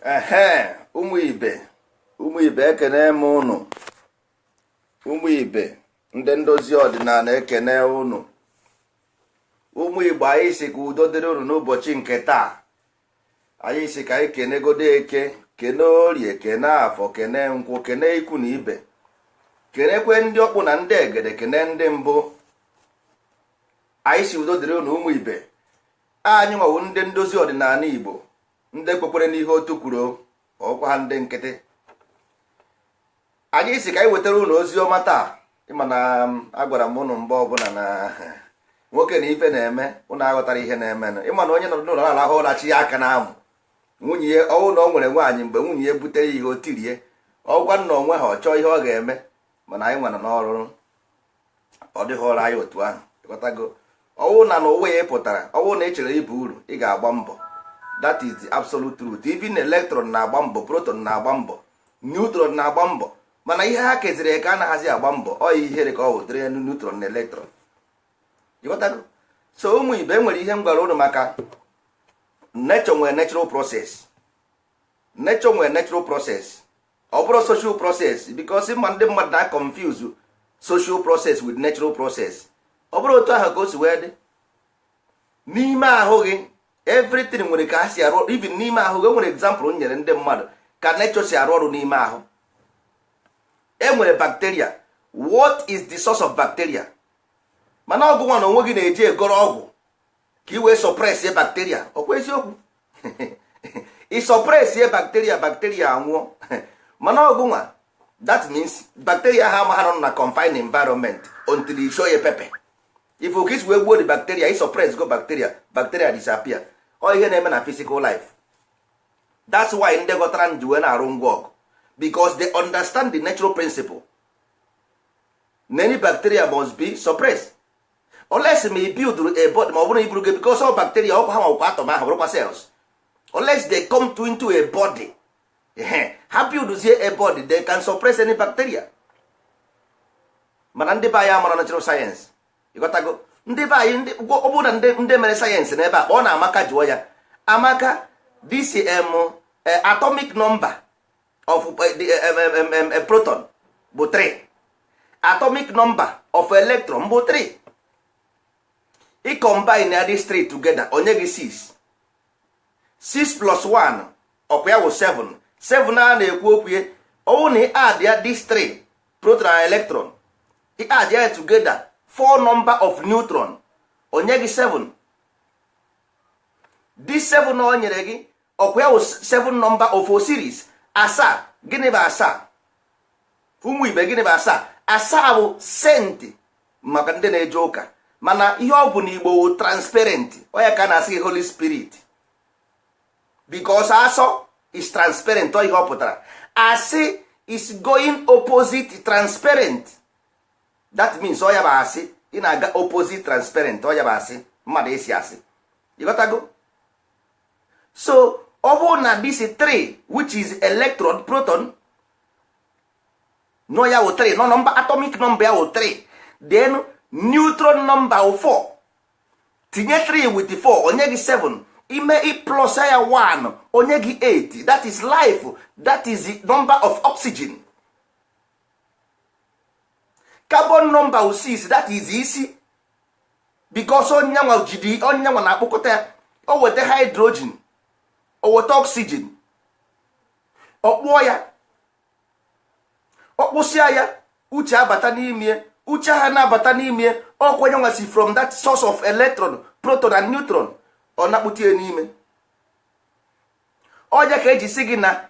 Ehe, ụmụ ibe, ụmụ ibe, ekene m ụnụ. Ụmụ ibe, ndị ndozi ọdịnala, ekene ụnụ. Ụmụ Igbo, anyị si ka udo dịrị ụnụ n'ụbọchị nke taa. Anyị si ka anyị kenegodo Eke, kene Orie, kene Afọ, kene Nkwụ, kene ikwu na ibe, kenekwe ndị ọkpụ na ndị egede, kene ndị mbụ. Anyị si udo dịrị ụnụ. Ụmụ ibe, anyị nwawo ndị ndozi ọdịnala Igbo, ndị kwekwere n'ihe otu kwuru, ọkwa ha ndị nkịtị. Anyị si ka anyị wetara ụnụ ozi ọma taa. Ịma na agwara m ụnụ mgbe ọbụla na nwoke na ife na-eme, ụnụ aghọtara ihe na-emenụ. Ịma na onye nọ n'ụlọ na-alahụ ụra, chi ya aka na-amụ nwunye ya, ọnwụ na ọ nwere nwaanyị, mgbe nwunye ya butere ihe o tirie, ọgwa nna onwe ha, ọ chọọ ihe ọ ga-eme. Mana anyị nwere n'ọrụ, ọ dịghị ọrụ anyị otu ahụ. Ịghọtago? Ọnwụ na n'ụwa ya pụtara, ọnwụ na ị chere ibu uru, ị ga-agba mbọ. That is the absolute truth. Even electron na-agba mbọ, proton na-agba mbọ, neutron na-agba mbọ, mana ihe ha keziri ka anaghịzi agba mbọ. Ọ ihere ka ọ wụ dịrị neutron na electron. Ịghọtago? So ụmụ ibe, enwere ihe m gwara ụnụ maka nature. Nwere natural process, nature nwere natural process, ọ bụrụ social process, because ma ndị mmadụ na confuse social process with natural process. Ọ bụrụ otu ahụ ka o si wee dị n'ime ahụ gị, everything nwere ka ha si arụ. Even n'ime ahụ gị, nwere example m nyere ndị mmadụ ka nature si arụ ọrụ n'ime ahụ. E nwere bacteria. What is the source of bacteria? Mana ọgwụ nwa na onwe gị na-eji egoro ọgwụ ka ị wee suppress bacteria. Ọkwa eziokwu? Ị suppress bacteria, bacteria anwụọ. Mana ọgwụ nwa, that means bacteria ha ama ha nọ na confined environment until you show ya pepper. If ka isi wee gbuo the bacteria, ị suppress go bacteria, bacteria disappear. Ọ ihe na-eme na physical life. That's why ndị ghọtara nji wee na-arụ ngwa ọgụ, because they understand the natural principle. Any bacteria must be suppressed unless ma build a body, ma ọ bụrụ iburu gị, because all bacteria, ọkwa ha nwakwa atom ahụ, bụrụkwa cells, unless they come to into a body, ha buildzie a body, they can suppress any bacteria. Mana ndị be anyị amara natural science. Ịghọtago? Ndị be anyị, ọ bụrụ na ndị mere sayensị n'ebe a, kpọọ na Amaka, jụọ ya, "Amaka, this atomic number of the proton bụ 3, atomic number of electron bụ 3, ị combine ya these three together, onye gị 6, 6 plus 1, ọkwa ya wụ 7? 7 a na-ekwu okwu ya, ọwụ na ị add ya these three, proton and electron, ị add ya together, four number of neutron, onye gị 7. This 7 o nyere gị, ọkwa ya wụ 7 number of Osiris? Asaa. Gịnị bụ asaa, ụmụ ibe? Gịnị bụ asaa? Asaa bụ saint maka ndị na-eje ụka, mana ihe ọ bụ n'Igbo wụ transparent. Ọ ya ka a na-asị gị Holy Spirit, because asọ is transparent. Ọ ihe ọ pụtara, asị is going opposite transparent. That means ọ ya bụ asị, ị na-aga opposite transparent. Ọ ya bụ asị, mmadụ esi asị. Ịghọtago? So ọ bụrụ na this 3, which is electron, proton, no, ya wụ 3, no, number, atomic number ya wụ 3, then neutron number wụ 4. Tinye 3 with 4, onye gị 7. Ime i plus ya 1, onye gị 8. That is life. That is the number of oxygen. Carbon number wụ 6. That is isi, because onyenwa jidi, onyenwa na-akpọkọta ya. O weta hydrogen, o weta oxygen, ọ kpụọ ya, ọ kpụsịa ya, uche abata n'ime. Uche ha na-abata n'ime, ọkwa onye nwa si from that source of electron, proton and neutron, ọ na-akpụta ya n'ime. Ọja ka eji si gị na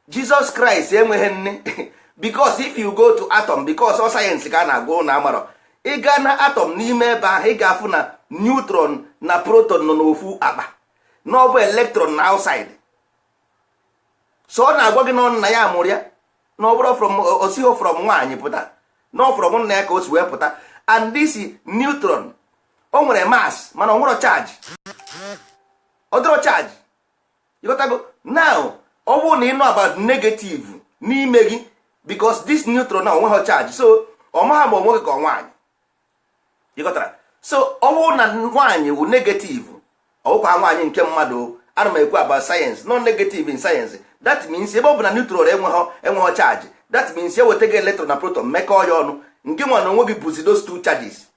Jesus Christ enweghị nne, because if you go to atom, because ọ sayensị ka a na-agụ na amarọ, ị gaa na atom, n'ime ebe ahụ ị ga-afụ na neutron na proton nọ n'ofu akpa, na ọ bụ electron na outside. So ọ na-agwa gị na nna ya mụrụ ya, na ọ bụrụ from osigho from nwaanyị pụta, na ọ from nna ya ka o si wee pụta. And this neutron, o nwere mass, mana ọ nwere charge, ọ dịrọ charge. Ịghọtago? Now, ọ bụrụ na ị nọ about negative n'ime gị, because this neutron na onweghị charge, so ọ maha ma onwe gị ka ọ nwaanyị. Ịghọtara? So ọ bụrụ na nwaanyị wụ negative, ọwụkwa nwaanyị nke mmadụ. Ana m ekwu about science, not negative in science. That means ebe ọ bụ na neutral enweghọ charge, that means eweta gị electron na proton mekọọ ya ọnụ, nke nwa na onwe gị bụzi those two charges.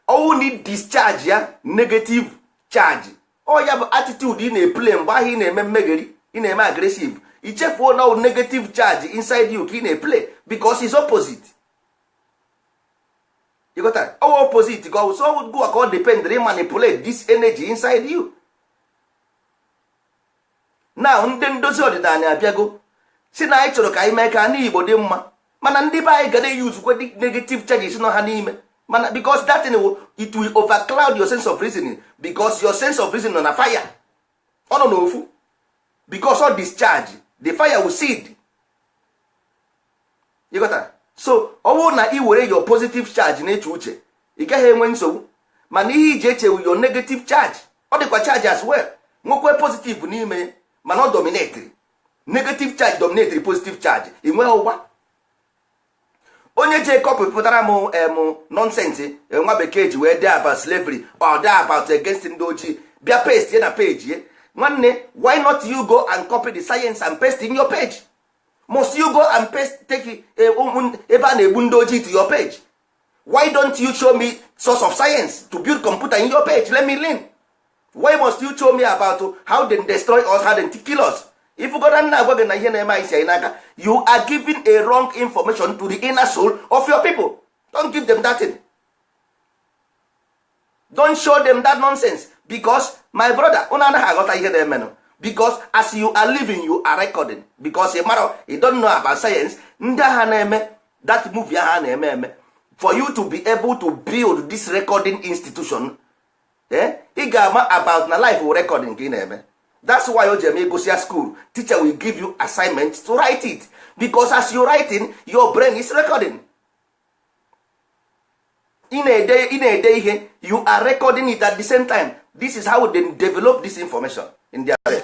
Ọwụ na discharge ya negative charge, ọ ya bụ attitude ị na-eplay mgbe ahụ ị na-eme mmegheri, ị na-eme aggressive. Ichefuo na negative charge inside you ka ị na-eplay, because is opposite. You got that? Ọ opposite ka ọ so go ka ọ depend manipulate this energy inside you. Now ndị ndozi ọdịnala abịago si na anyị chọrọ ka anyị mee ka ndị Igbo dị mma, mana ndị be anyị ga na-use kwe negative charges nọ ha n'ime, mana because that thing will, it will overcloud your sense of reasoning, because your sense of reasoning nọ na fire, ọ nọ n'ofu, because ọ discharge, the fire will seed. You got that? So ọ bụrụ na ị were your positive charge na-eche uche, ị gaghị enwe nsogbu. Mana ihe iji eche your negative charge, ọ dịkwa charge as well, nwekwe positive n'ime, mana ọ dominate, negative charge dominate positive charge, ị nweghị ụgba. Onye ji copy pụtara m em nonsense nwa bekee ji wee dee about slavery or dee about against ndị ojii, bịa paste na page ye. Nwanne, why not you go and copy the science and paste in your page? Must you go and paste, take ebe a na-egbu ndị ojii to your page? Why don't you show me source of science to build computer in your page? Let me learn. Why must you show me about how they destroy us, how they kill us? If you go na agwa gị na ihe na-eme anyị si anyị n'aka, you are giving a wrong information to the inner soul of your people. Don't give them that thing. Don't show them that nonsense, because my brother, unu anaghị aghọta ihe na-emenụ, because as you are living, you are recording, because ị mara, you don't know about science. Ndị agha na-eme that movie agha na-eme eme for you to be able to build this recording institution, eh? Ị ga-ama about na life recording ka ị na-eme. That's why o ji eme ịgụsịa school, teacher will give you assignment to write it, because as you writing, your brain is recording. Ị na-ede, ị na-ede ihe, you are recording it at the same time. This is how they develop this information in their brain.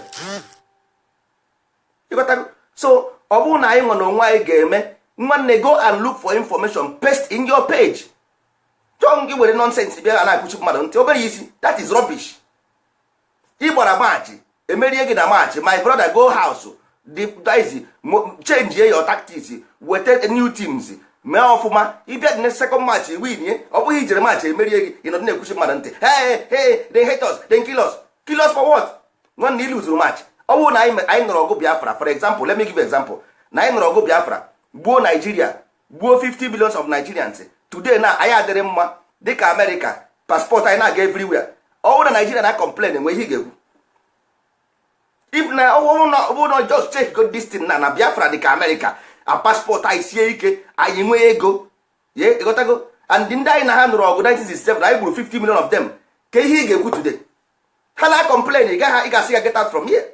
You got that? So ọ bụrụ na anyị nwe na onwe anyị ga-eme, nwanne, go and look for information, paste in your page. Chọọ gị were nonsense bịa na-akụchi mmadụ ntị obere isi. That is rubbish. Ị gbara match, emerie gị na match, my brother, go house, the change your tactics, weta new teams, mee ọfụma. Ịbịa dị na second match, win. Ọ bụghị ijere match emerie gị, ị nọdụ na-ekwuchi mmadụ ntị, "Hey, hey, they hate us, they kill us." Kill us for what? Nwanne, iluzuru match. Ọ bụrụ na anyị nọrọ ọgụ Biafra, for example, let me give you example, na anyị nọrọ ọgụ Biafra, gbuo Nigeria, gbuo 50 millions of Nigerians, today na anyị adịrị mma dịka America, passport anyị na-aga everywhere. Ọ bụrụ na Nigeria na complain, enwe ihe ị ga-ekwu? If na ọ bụrụ na just check go this thing na Biafra dịka America, a passport anyị sie ike, anyị nwee ego ye, ịghọtago? And ndị anyị na ha nụrụ ọgụ 1967, anyị gburu 50 million of them, ka ihe ị ga-ekwu today? Ha na complain, ị gaghị, ị ga-asị ya, "Get out from here."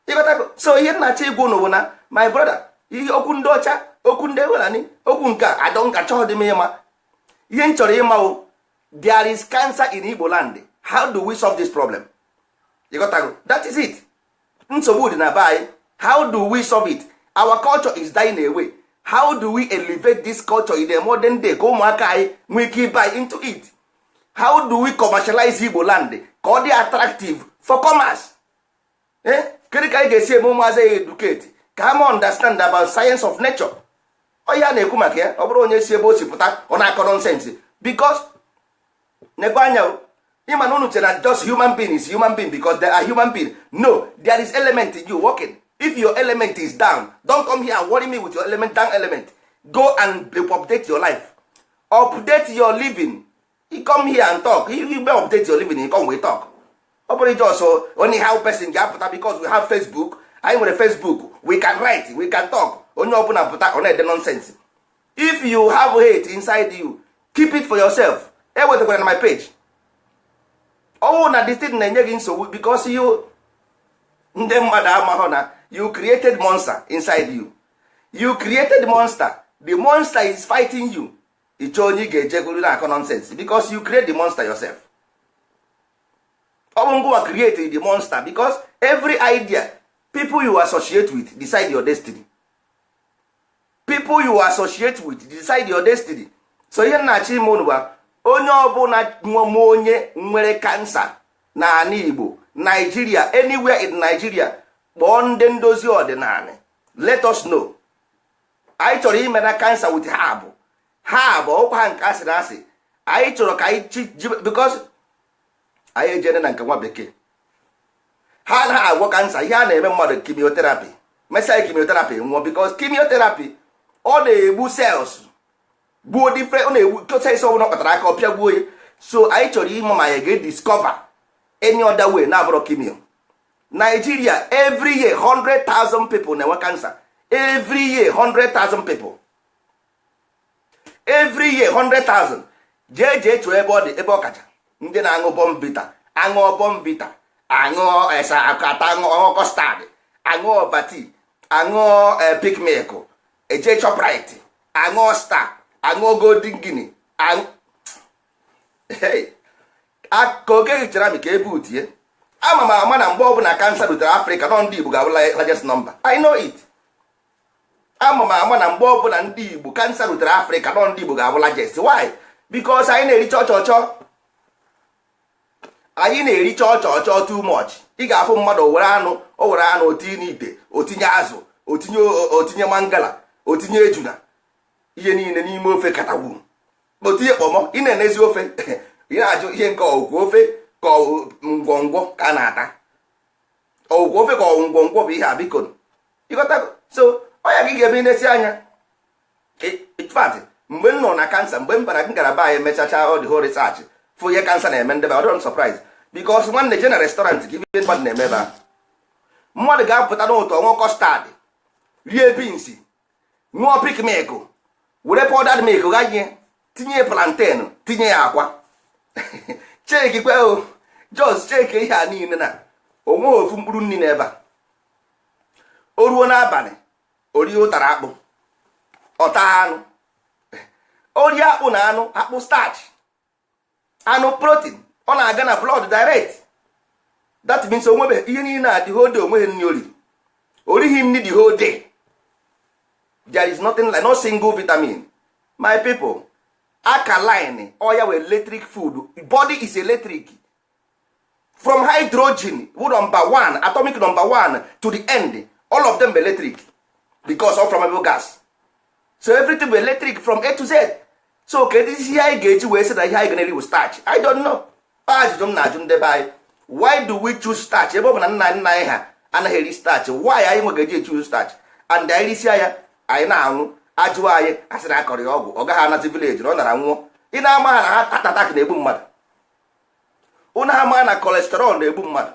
Ịghọtago? So ihe nna-achọ ịgwa unu bụ na, my brother, ihe okwu ndị ọcha, okwu ndị Fulani, okwu nke a adọ nka chọọ dị m ịma. Ihe m chọrọ ịma o, there is cancer in Igbo land. How do we solve this problem? Ịghọtago? That is it. Nsogbu dị na be anyị. How do we solve it? Our culture is dying away. How do we elevate this culture in a modern day ka ụmụaka anyị nwee ike buy into it? How do we commercialize Igbo land ka ọ dị attractive for commerce? Eh, kedu ka anyị ga-esi eme ụmụazị ya educate ka ha ma understand about science of nature? Ọ ihe a na-ekwu maka ya. Ọ bụrụ onye si ebe o si pụta, ọ na-akọ nonsense, because nekwe anya o, ịma na unu chere na just human being is human being because they are human being. No, there is element in you working. If your element is down, don't come here and worry me with your element down. Element, go and update your life, update your living. You come here and talk, you may update your living, you come, we talk. Ọ bụrụ just only how person ga-apụta, because we have Facebook, anyị nwere Facebook, we can write, we can talk. Onye ọbụla pụta, ọ na-ede nonsense. If you have hate inside you, keep it for yourself. Ewetakwara na my page. Ọwụ na the thing na-enye gị nsogbu, because you, ndị mmadụ amaghọ na you created monster inside you. You created monster. The monster is fighting you. Ịchọ onye ị ga-ejegoro na-akọ nonsense, because you create the monster yourself. Ọ bụ ngwa create the monster, because every idea, people you associate with decide your destiny. People you associate with decide your destiny. So ihe nna-achọ ime unu bụ, onye ọbụla nwem, onye nwere cancer na ala Igbo, Nigeria, anywhere in Nigeria, Kpọọ ndị ndozi ọdịnala, let us know. Anyị chọrọ ime na cancer with herb. Herb ọkwa ha nke asịrị asị. Anyị chọrọ ka anyị chi, because anyị ejene na nke nwa bekee, ha anaghị agwọ cancer. Ihe a na-eme mmadụ chemotherapy, mesịa chemotherapy nwụọ, because chemotherapy ọ na-egbu cells, gbuo different, ọ na-egbu cells ọbụla ọ kpatara aka, ọ pịa gbuo ya. So anyị chọrọ ịma ma ya ga-ediscover any other way na-abụrọ chemio. Nigeria, every year 100,000 people na-enwe cancer. Every year 100,000 people, every year 100,000. Jee jee chụọ ebe ọ dị, ebe ọ kacha ndị na-aṅụ Bournvita, aṅụọ Bournvita, aṅụọ esa akata, aṅụọ custard, aṅụọ Ovaltine, aṅụọ Peak milk, eje Shoprite, aṅụọ Star, aṅụọ Golden Guinea. Ka oke hichara m ka ebe utie. Ama m ama na mgbe ọbụla cancer rutere Afrịka, nọ ndị Igbo ga-abụ largest number. I know it. Ama m ama na mgbe ọbụla ndị Igbo cancer rutere Afrịka, nọ ndị Igbo ga-abụ largest. Why? Because anyị na-eri chọchọchọ, anyị na-eri chọchọchọ too much. Ị ga-afụ mmadụ were anụ, o were anụ otinye n'ite, otinye azụ, otinye mangala, otinye ejuna, ihe niile n'ime ofe katagbu, otinye kpọmọ. Ị na-enezi ofe, ị na-ajụ ihe nke ọgwụ ofe ka ngwongwo ka a na-ata, ọgwụ ofe ka ọ ngwongwo bụ ihe a. Biko, ịghọta? So ọya gị ga-eme inesi anya. In fact, mgbe m nọ na cancer, mgbe m bara ngalaba anyị, mechacha all the whole research, fụ ihe cancer na-eme ndebe, ọ dịrọ m surprise, because nwanne, je na restaurant ka ife mmadụ na-eme ebe ahụ. Mmadụ ga-apụta n'ụtọ, ṅụọ custard, rie beans, ṅụọ Peak milk, were powdered milk ganye, tinye plantain, tinye ya akwa. Cheki kwe o, just cheki ihe a niile na onweghị ofu mkpụrụ nri n'ebe a. O ruo n'abalị, o rie ụtara akpụ, ọta anụ, o rie akpụ na anụ. Akpụ starch, anụ protein, ọ na-aga na blood direct. That means onwebe ihe niile a the whole day, onweghị nri oriri, orighi nri the whole day. There is nothing like no single vitamin, my people. Alkaline oya were electric food. Body is electric from hydrogen wụ number one, atomic number one, to the end. All of them electric because of flammable gas. So everything bụ electric from A to Z. So kedu ihe anyị ga-eji wee sị na ihe anyị ga na-eri bụ starch? I don't know. Ajụjụ m na-ajụ ndebe anyị: why do we choose starch, ebe ọ bụ na nna nna anyị ha anaghị eri starch? Why anyị nwe ga-eji choose starch and anyị risia ya, anyị na-anwụ? Ajụọ anyị, asị na akọrọ ya ọgwụ, ọ gaghị anazi village na ọ nara nwụọ. Ị na-ama ha na ha attack na-egbu mmadụ. Ụnụ ama na cholesterol na-egbu mmadụ.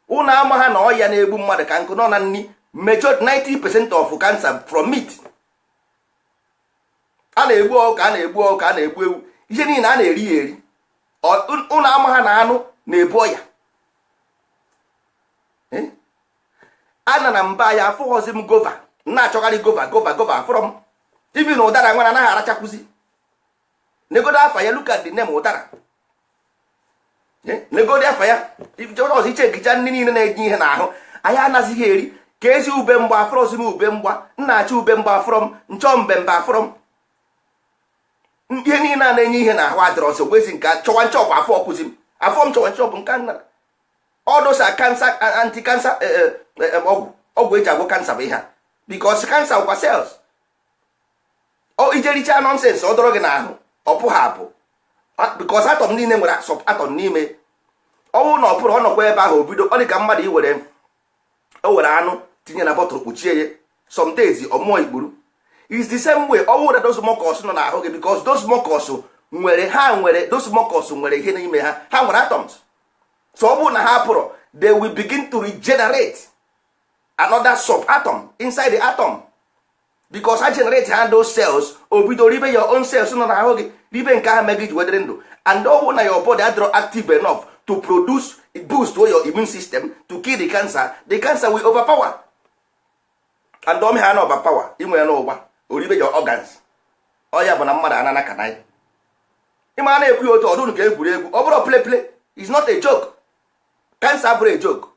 Ụnụ ama ha na ọya na-egbu mmadụ ka nkụ nọ na nni. Major 90% of cancer from meat. A na-egbu ọkụkọ, a na-egbu ọkụkọ, a na-egbu ewu, ihe niile a na-eri ya eri. Ụnụ ama ha na anụ na-ebu ọya. Ana na mba ya afụghọzi m guava, na-achọgharị guava, guava, guava afụrọ m. Ibi na ụdara nwere anaghị arachakwuzi. Negodo afa ya, look at the name, ụdara. Negodo afa ya ọzọ. Iche ekicha ndị niile na-enye ihe n'ahụ anyị anazighị eri ka ezi ube mgba. Afọrọzi m ube mgba, nna achọ ube mgba, afọrọ m nchọ mbembe, afọrọ m ihe niile a na-enye ihe n'ahụ adịrọsị ogwezi nke chọwa nchọpụ afọ ọkụzi m afọ m chọwa nchọpụ nke nna ọdụsa cancer, anti cancer ọgwụ, ọgwụ eji agwọ cancer bụ ihe a, because cancer bụkwa cells. Ijericha nonsense, ọ dọrọ gị n'ahụ, ọ pụghị apụ, because atom niile nwere atom n'ime. Ọ bụrụ na ọ pụrụ, ọ nọkwa ebe ahụ, obido ọ dị ka mmadụ iwere o were anụ tinye na bottle, kpuchie ya, some days ọ mụọ ikpuru. Is the same way ọ bụrụ na those mucus nọ n'ahụ gị, because those mucus nwere, ha nwere, those mucus nwere ihe n'ime ha, ha nwere atoms. So ọ bụrụ na ha pụrụ, they will begin to regenerate another subatom inside the atom, because ha generate ha those cells, o bido ribe your own cells nọ n'ahụ gị, ribe nke ahụ megị ji wedere ndụ. And ọ bụrụ na your body adịrọ active enough to produce boost your immune system to kill the cancer, the cancer will overpower. And ome ha na overpower inwe ya n'ụgba, oribe your organs. Ọ ya bụ na mmadụ anana ka na ịma a na-ekwu ya otu ọdụnụ ka egwuregwu. Ọ bụrụ play play, is not a joke. Cancer abụrụ a joke.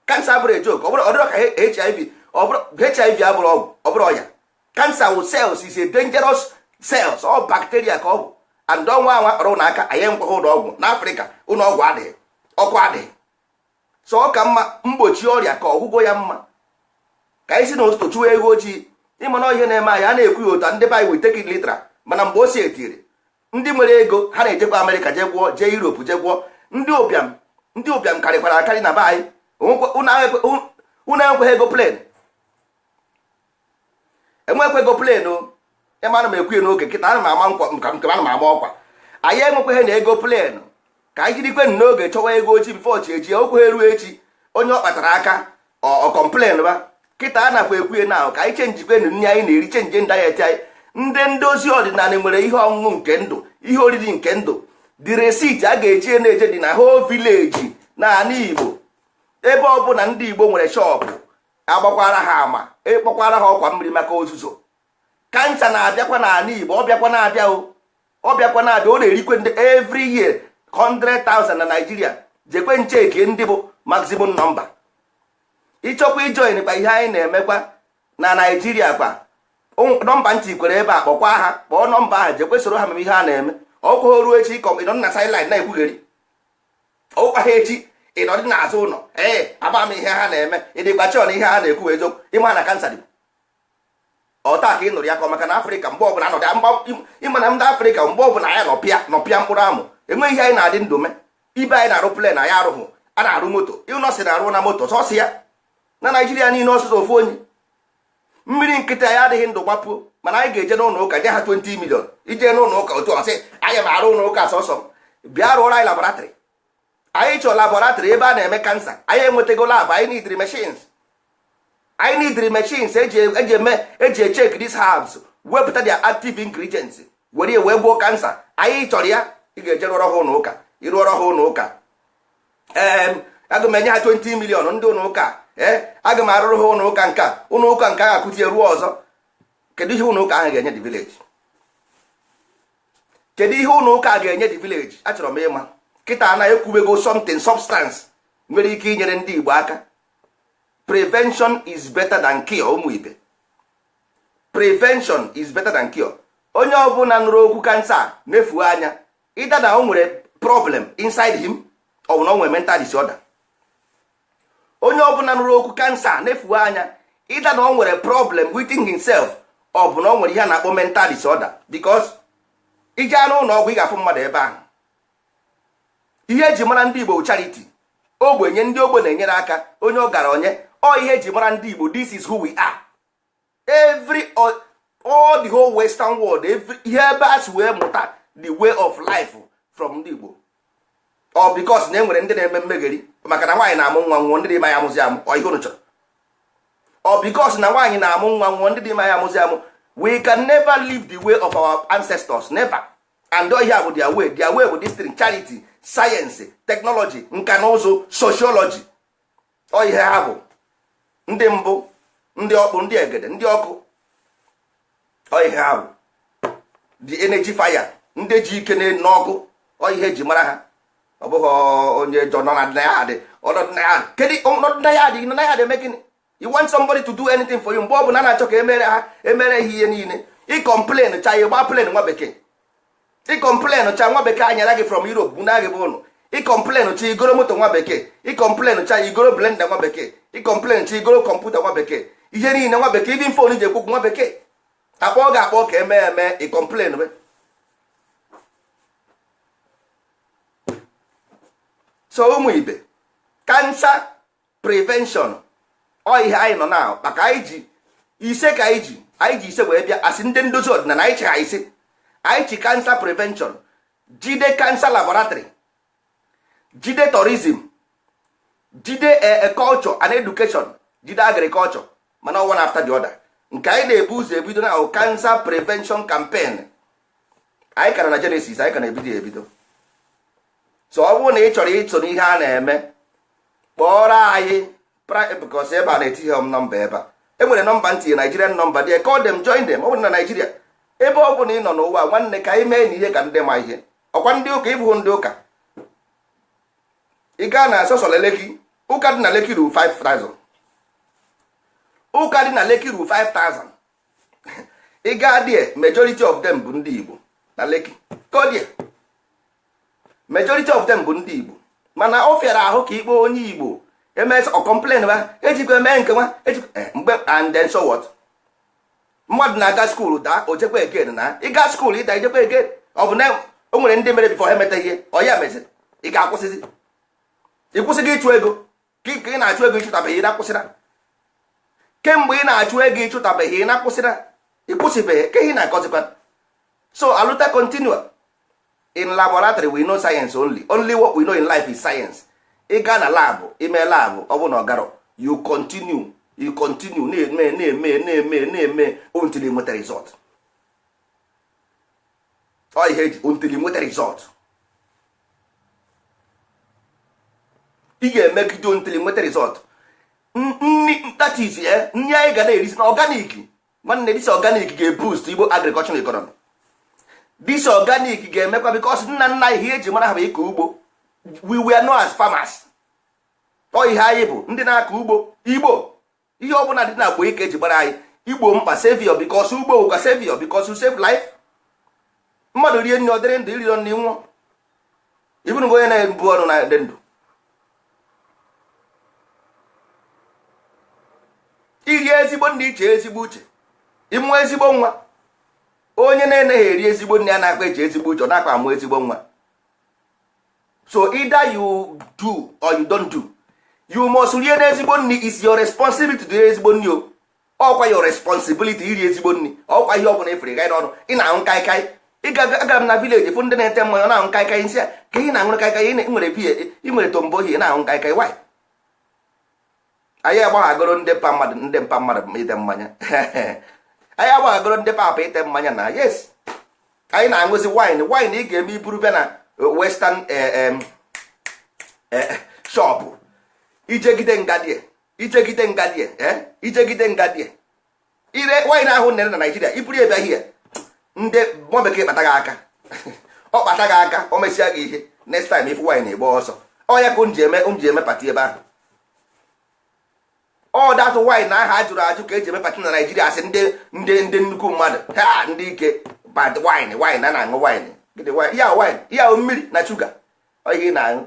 Cancer abụrụ a joke. Ọ bụrụ ọ dịrọ ka HIV. Ọ bụrụ HIV abụrụ ọgwụ, ọ bụrụ ọya. Cancer wụ cells, is a dangerous cells. Ọ bacteria ka ọ bụ. And ọnwa anwa kpọrọ ụlọ aka anyị nkwaghị ụlọ ọgwụ n'Afrịka. Ụlọ ọgwụ adịghị, ọkụ adịghị. So ọ ka mma mgbochi ọrịa ka ọgwụgwọ ya mma. Ka anyị si na ụtụtụ chụwa ego ojii. Ịma na ihe na-eme anyị, a na-ekwu ya ụta, ndị be anyị, we take it literal. Mana mgbe o si etiri ndị nwere ego, ha na-ejekwa Amerịka jee gwụọ, jee Europe jee gwụọ. Ndị ụbịam, ndị ụbịam karịkwara akarị na be anyị. Unu enwekweghị ego plane, enwekwa ego plane o. Ịma ana m ekwu ya n'oge kịta, ana m ama nkwa nke nke ana m ama ọkwa. Anyị enwekweghị na ego plane. Ka anyị jirikwe n'oge chọwa ego ojii before chi eji okwu eruo echi. Onye ọ kpatara aka ọ complain ba kịta. A nakwa ekwu na ka anyị chenjikwenu nri anyị na-eri, change diet anyị. Ndị ndozi ọdịnala nwere ihe ọṅụṅụ nke ndụ, ihe oriri nke ndụ. The receipt a ga-eji na-eje dị na whole village na ala Igbo. Ebe ọbụla ndị Igbo nwere shop, agbakwara ha ama, ịkpọkwara ha ọkwa mmiri maka ozuzo. Cancer na-abịakwa n'ala Igbo. Ọ bịakwa na-abịa o, ọ bịakwa na-abịa. Ọ na-erikwe ndị every year 100,000 na Nigeria. Jekwe ncheke ndị bụ maximum number. Ịchọkwa ijoin kwa ihe anyị na-emekwa na Nigeria kwa, nọmba ntị kwere ebe a, kpọkwa ha, kpọọ nọmba ahụ, jekwe soro ha meme ihe a na-eme. Ọkwa ruo echi, ịkọ ịnọ na sideline na-ekwugheri ọkwa ha. Echi ịnọdị n'azụ ụlọ, ee, ama m ihe ha na-eme. Ịdịkwa chọọ na ihe ha na-ekwu eziokwu? Ịma na cancer dị ọta ka ị nụrụ ya ka ọ maka na Afrịka mgbe ọbụla anọdụ ịma na ndị Afrịka, mgbe ọbụla anyị nọpịa nọpịa mkpụrụ amụ, enweghị ihe anyị na-adị ndụ me. Ibe anyị na-arụ plane, anyị arụghụ. A na-arụ moto, ịnọ sị na-arụ na moto sọsị ya na Naijiria niile, ọsụsọ ofu onye. Mmiri nkịtị anyị adịghị ndụ gbapuo. Mana anyị ga-eje n'ụlọ ụka nye ha 20 million ije n'ụlọ ụka. Otu ọsị anyị ma arụ ụlọ ụka sọsọ m bịa rụọrọ anyị laboratory. Anyị chọrọ laboratory ebe a na-eme cancer. Anyị enwetago lab, anyị nidiri machines. Anyị nidiri machines eji eme, eji echeck these herbs, wepụta their active ingredients, were wee gwuo cancer. Anyị chọrọ ya. Ị ga-eje rụọrọ ha ụlọ ụka, ịrụọrọ ha ụlọ ụka. Ee, aga m enye ha 20 million ndị ụlọ ụka. Ee, aga m arụrụ ha ụlọ ụka. Nke a ụlọ ụka nke a ga-akụtie ruo ọzọ. Kedu ihe ụlọ ụka ahụ ga-enye the village? Kedu ihe ụlọ ụka ga-enye the village? Achọrọ m ịma kịta na ekwubego something substance nwere ike inyere ndị Igbo aka. Prevention is better than cure. Ụmụ ibe, prevention is better than cure. Onye ọbụla nụrụ okwu cancer nefuo anya, ịda na o nwere problem inside him, ọ bụ na o nwere mental disorder. Onye ọbụla nụrụ okwu cancer nefuo anya, ịda na o nwere problem within himself, ọ bụ na o nwere ihe a na-akpọ mental disorder. Because ije anụ ụlọ ọgwụ, ị ga-afụ mmadụ ebe ahụ. Ihe eji mara ndị Igbo, charity, ogbenye, ndị ogbe na-enyere aka. Onye ọ gara onye ọ, ihe eji mara ndị Igbo. This is who we are. Every all the whole western world, every ihe ebe a si wee mụta the way of life from ndị Igbo. Ọ because na e nwere ndị na-eme mmegheri maka na nwaanyị na-amụ nwa nwụọ, ndị dị ime ya amụzi amụ. Ọ ihe unu chọrọ? Ọ because na nwaanyị na-amụ nwa nwụọ, ndị dị ime ya amụzi amụ. We can never live the way of our ancestors, never. And ihe bụ their way. Their way bụ this thing: charity, science, technology, nka na ụzụ, sociology. Ọ ihe ha bụ ndị mbụ, ndị ọkpụ, ndị egede, ndị ọkụ. Ọ ihe ha bụ the energy fire, ndị ji ike n'ọkụ. Ọ ihe eji mara ha. Ọ bụghị onye jọ nọ na ya dị ọnọdụ na ya. Kedu ọnọdụ na ya dị? Nọ na ya dị eme gịnị? You want somebody to do anything for you? Mgbe ọ bụla a na-achọ ka emere ha, emere ha ihe niile, ị complain cha, ịgba plane nwa bekee. Ị complain cha, nwa bekee anyara gị from Europe bụ na gị bụ ụnụ. Ị complain cha, igoro moto nwa bekee. Ị complain cha, igoro blender nwa bekee. Ị complain cha, igoro kọmputa nwa bekee. Ihe niile nwa bekee, even phone ji ekwokwu nwa bekee. Akpọ ga-akpọ ka eme eme, ị complain be. So ụmụ ibe, cancer prevention, ọ ihe anyị nọ na maka. Anyị ji ise ka anyị ji ise wee bịa asị ndị ndozi ọdịnala. Anyị chi ise, anyị chi cancer prevention, jide cancer laboratory, jide tourism, jide culture and education, jide agriculture. Mana one after the other. Nke anyị na-ebu ụzọ ebido na cancer prevention campaign. Anyị kara na Genesis, anyị ka na-ebido ebido. So ọ bụrụ na ị chọrọ iso n'ihe a na-eme, kpọrọ anyị, because ebe a na-etinye m nọmba ebe a. E nwere nọmba ntinye, Nigerian nọmba dị. Call them, join them. Ọ bụrụ na Naijiria, ebe ọ bụla ị nọ n'ụwa, nwanne, ka anyị mee na ihe ka ndị ma ihe. Ọkwa ndị ụka, ịbụghị ndị ụka, ị gaa na sọsọ Lekki, ụka dị na Lekki ruru 5000. Ụka dị na Lekki ruru 5000. Ị gaa there, majority of them bụ ndị Igbo na Lekki. Go there, majority of them bụ ndị Igbo. Mana ọ fịara ahụ ka ikpe onye Igbo. Emesịa ọ complain ba ejikwa eme nke nwa ejikwa mgbe. And then so what? Mmadụ na-aga school daa, o jekwa again. Na ịga school ịda, ijekwa again. Ọ bụ na o nwere ndị mere before ha emeta ihe ọ ya meziri. Ị ga-akwụsịzi? Ị kwụsịghị ịchụ ego ka ị na-achụ ego, ịchụtabeghị, ị na-akwụsịra. Kemgbe ị na-achụ ego, ịchụtabeghị, ị na-akwụsịra, ị kwụsịbeghị ka ihe na-akọzikwa. So aluta continua. In laboratory we know science only. Only what we know in life is science. Ị gaa na lab, ime lab, ọ bụ na ọ garọ, you continue, you continue, na-eme, na-eme, na-eme, na-eme until you nweta result. Ọ ihe eji until you nweta result. Ị ga-emegide until you nweta result. Nni, that is, nri anyị ga na-erisi na organic. Nwanne, this organic ga-eboost Igbo agricultural economy. This organic ga-emekwa because nna nna ihe eji mara ha bụ ịkọ ugbo. We were known as farmers. Ọ ihe anyị bụ, ndị na-akọ ugbo. Igbo, ihe ọbụla dị na agbo ike eji gbara anyị igbo mkpa, savior, because ugbo bụkwa savior, because you save life. Mmadụ rie nri, ọ dịrị ndụ. Iriro nri, nwụọ. Ibụrụ onye na-ebu ọnụ na dị ndụ. Iri ezigbo nri, iche ezigbo uche, ịmụ ezigbo nwa. Onye na-eneghị eri ezigbo nri a na-akpa eche ezigbo uche, ọ na-akpa amụ ezigbo nwa. So either you do or you don't do, you must rie n'ezigbo nri. Is your responsibility to rie ezigbo nri. O ọkwa your responsibility iri ezigbo nri. Ọkwa ihe ọbụla efere gai n'ọnụ, ị na-aṅụ kaikai. Agara m na village fụ ndị na-ete mmanya, ọ na-aṅụ kaikai. Nsị a ka ị na-aṅụrụ kaikai, ị nwere biya, ị nwere tombohi, ị na-aṅụ kaikai, why? Anyị agbaghagoro ndị mpa mmadụ, ndị mpa mmadụ ite mmanya. Anyị agbaghagoro ndị papa ite mmanya na yes, anyị na-aṅụzi wine. Wine ị ga-eme iburu bịa na western shop, ijegide ngadie, ijegide ngadie, ijegide ngadie, ire wine ahụ nere na Naijiria, iburu ya bịa hie, ndị nwa bekee kpata gị aka. Ọ kpata gị aka, o mesịa gị ihe. Next time ifu wine, ịgba ọsọ. Ọ ya ka m ji eme party ebe ahụ. Ọ that wine aha a jụrụ ajụ ka eji eme party na Naijiria. Asị ndị nnukwu mmadụ ha, ndị ike, bad wine. Wine a na-aṅụ, wine gịnị? Wine ya, wine ya mmiri na shuga. Ọ ihe ị na-aṅụ.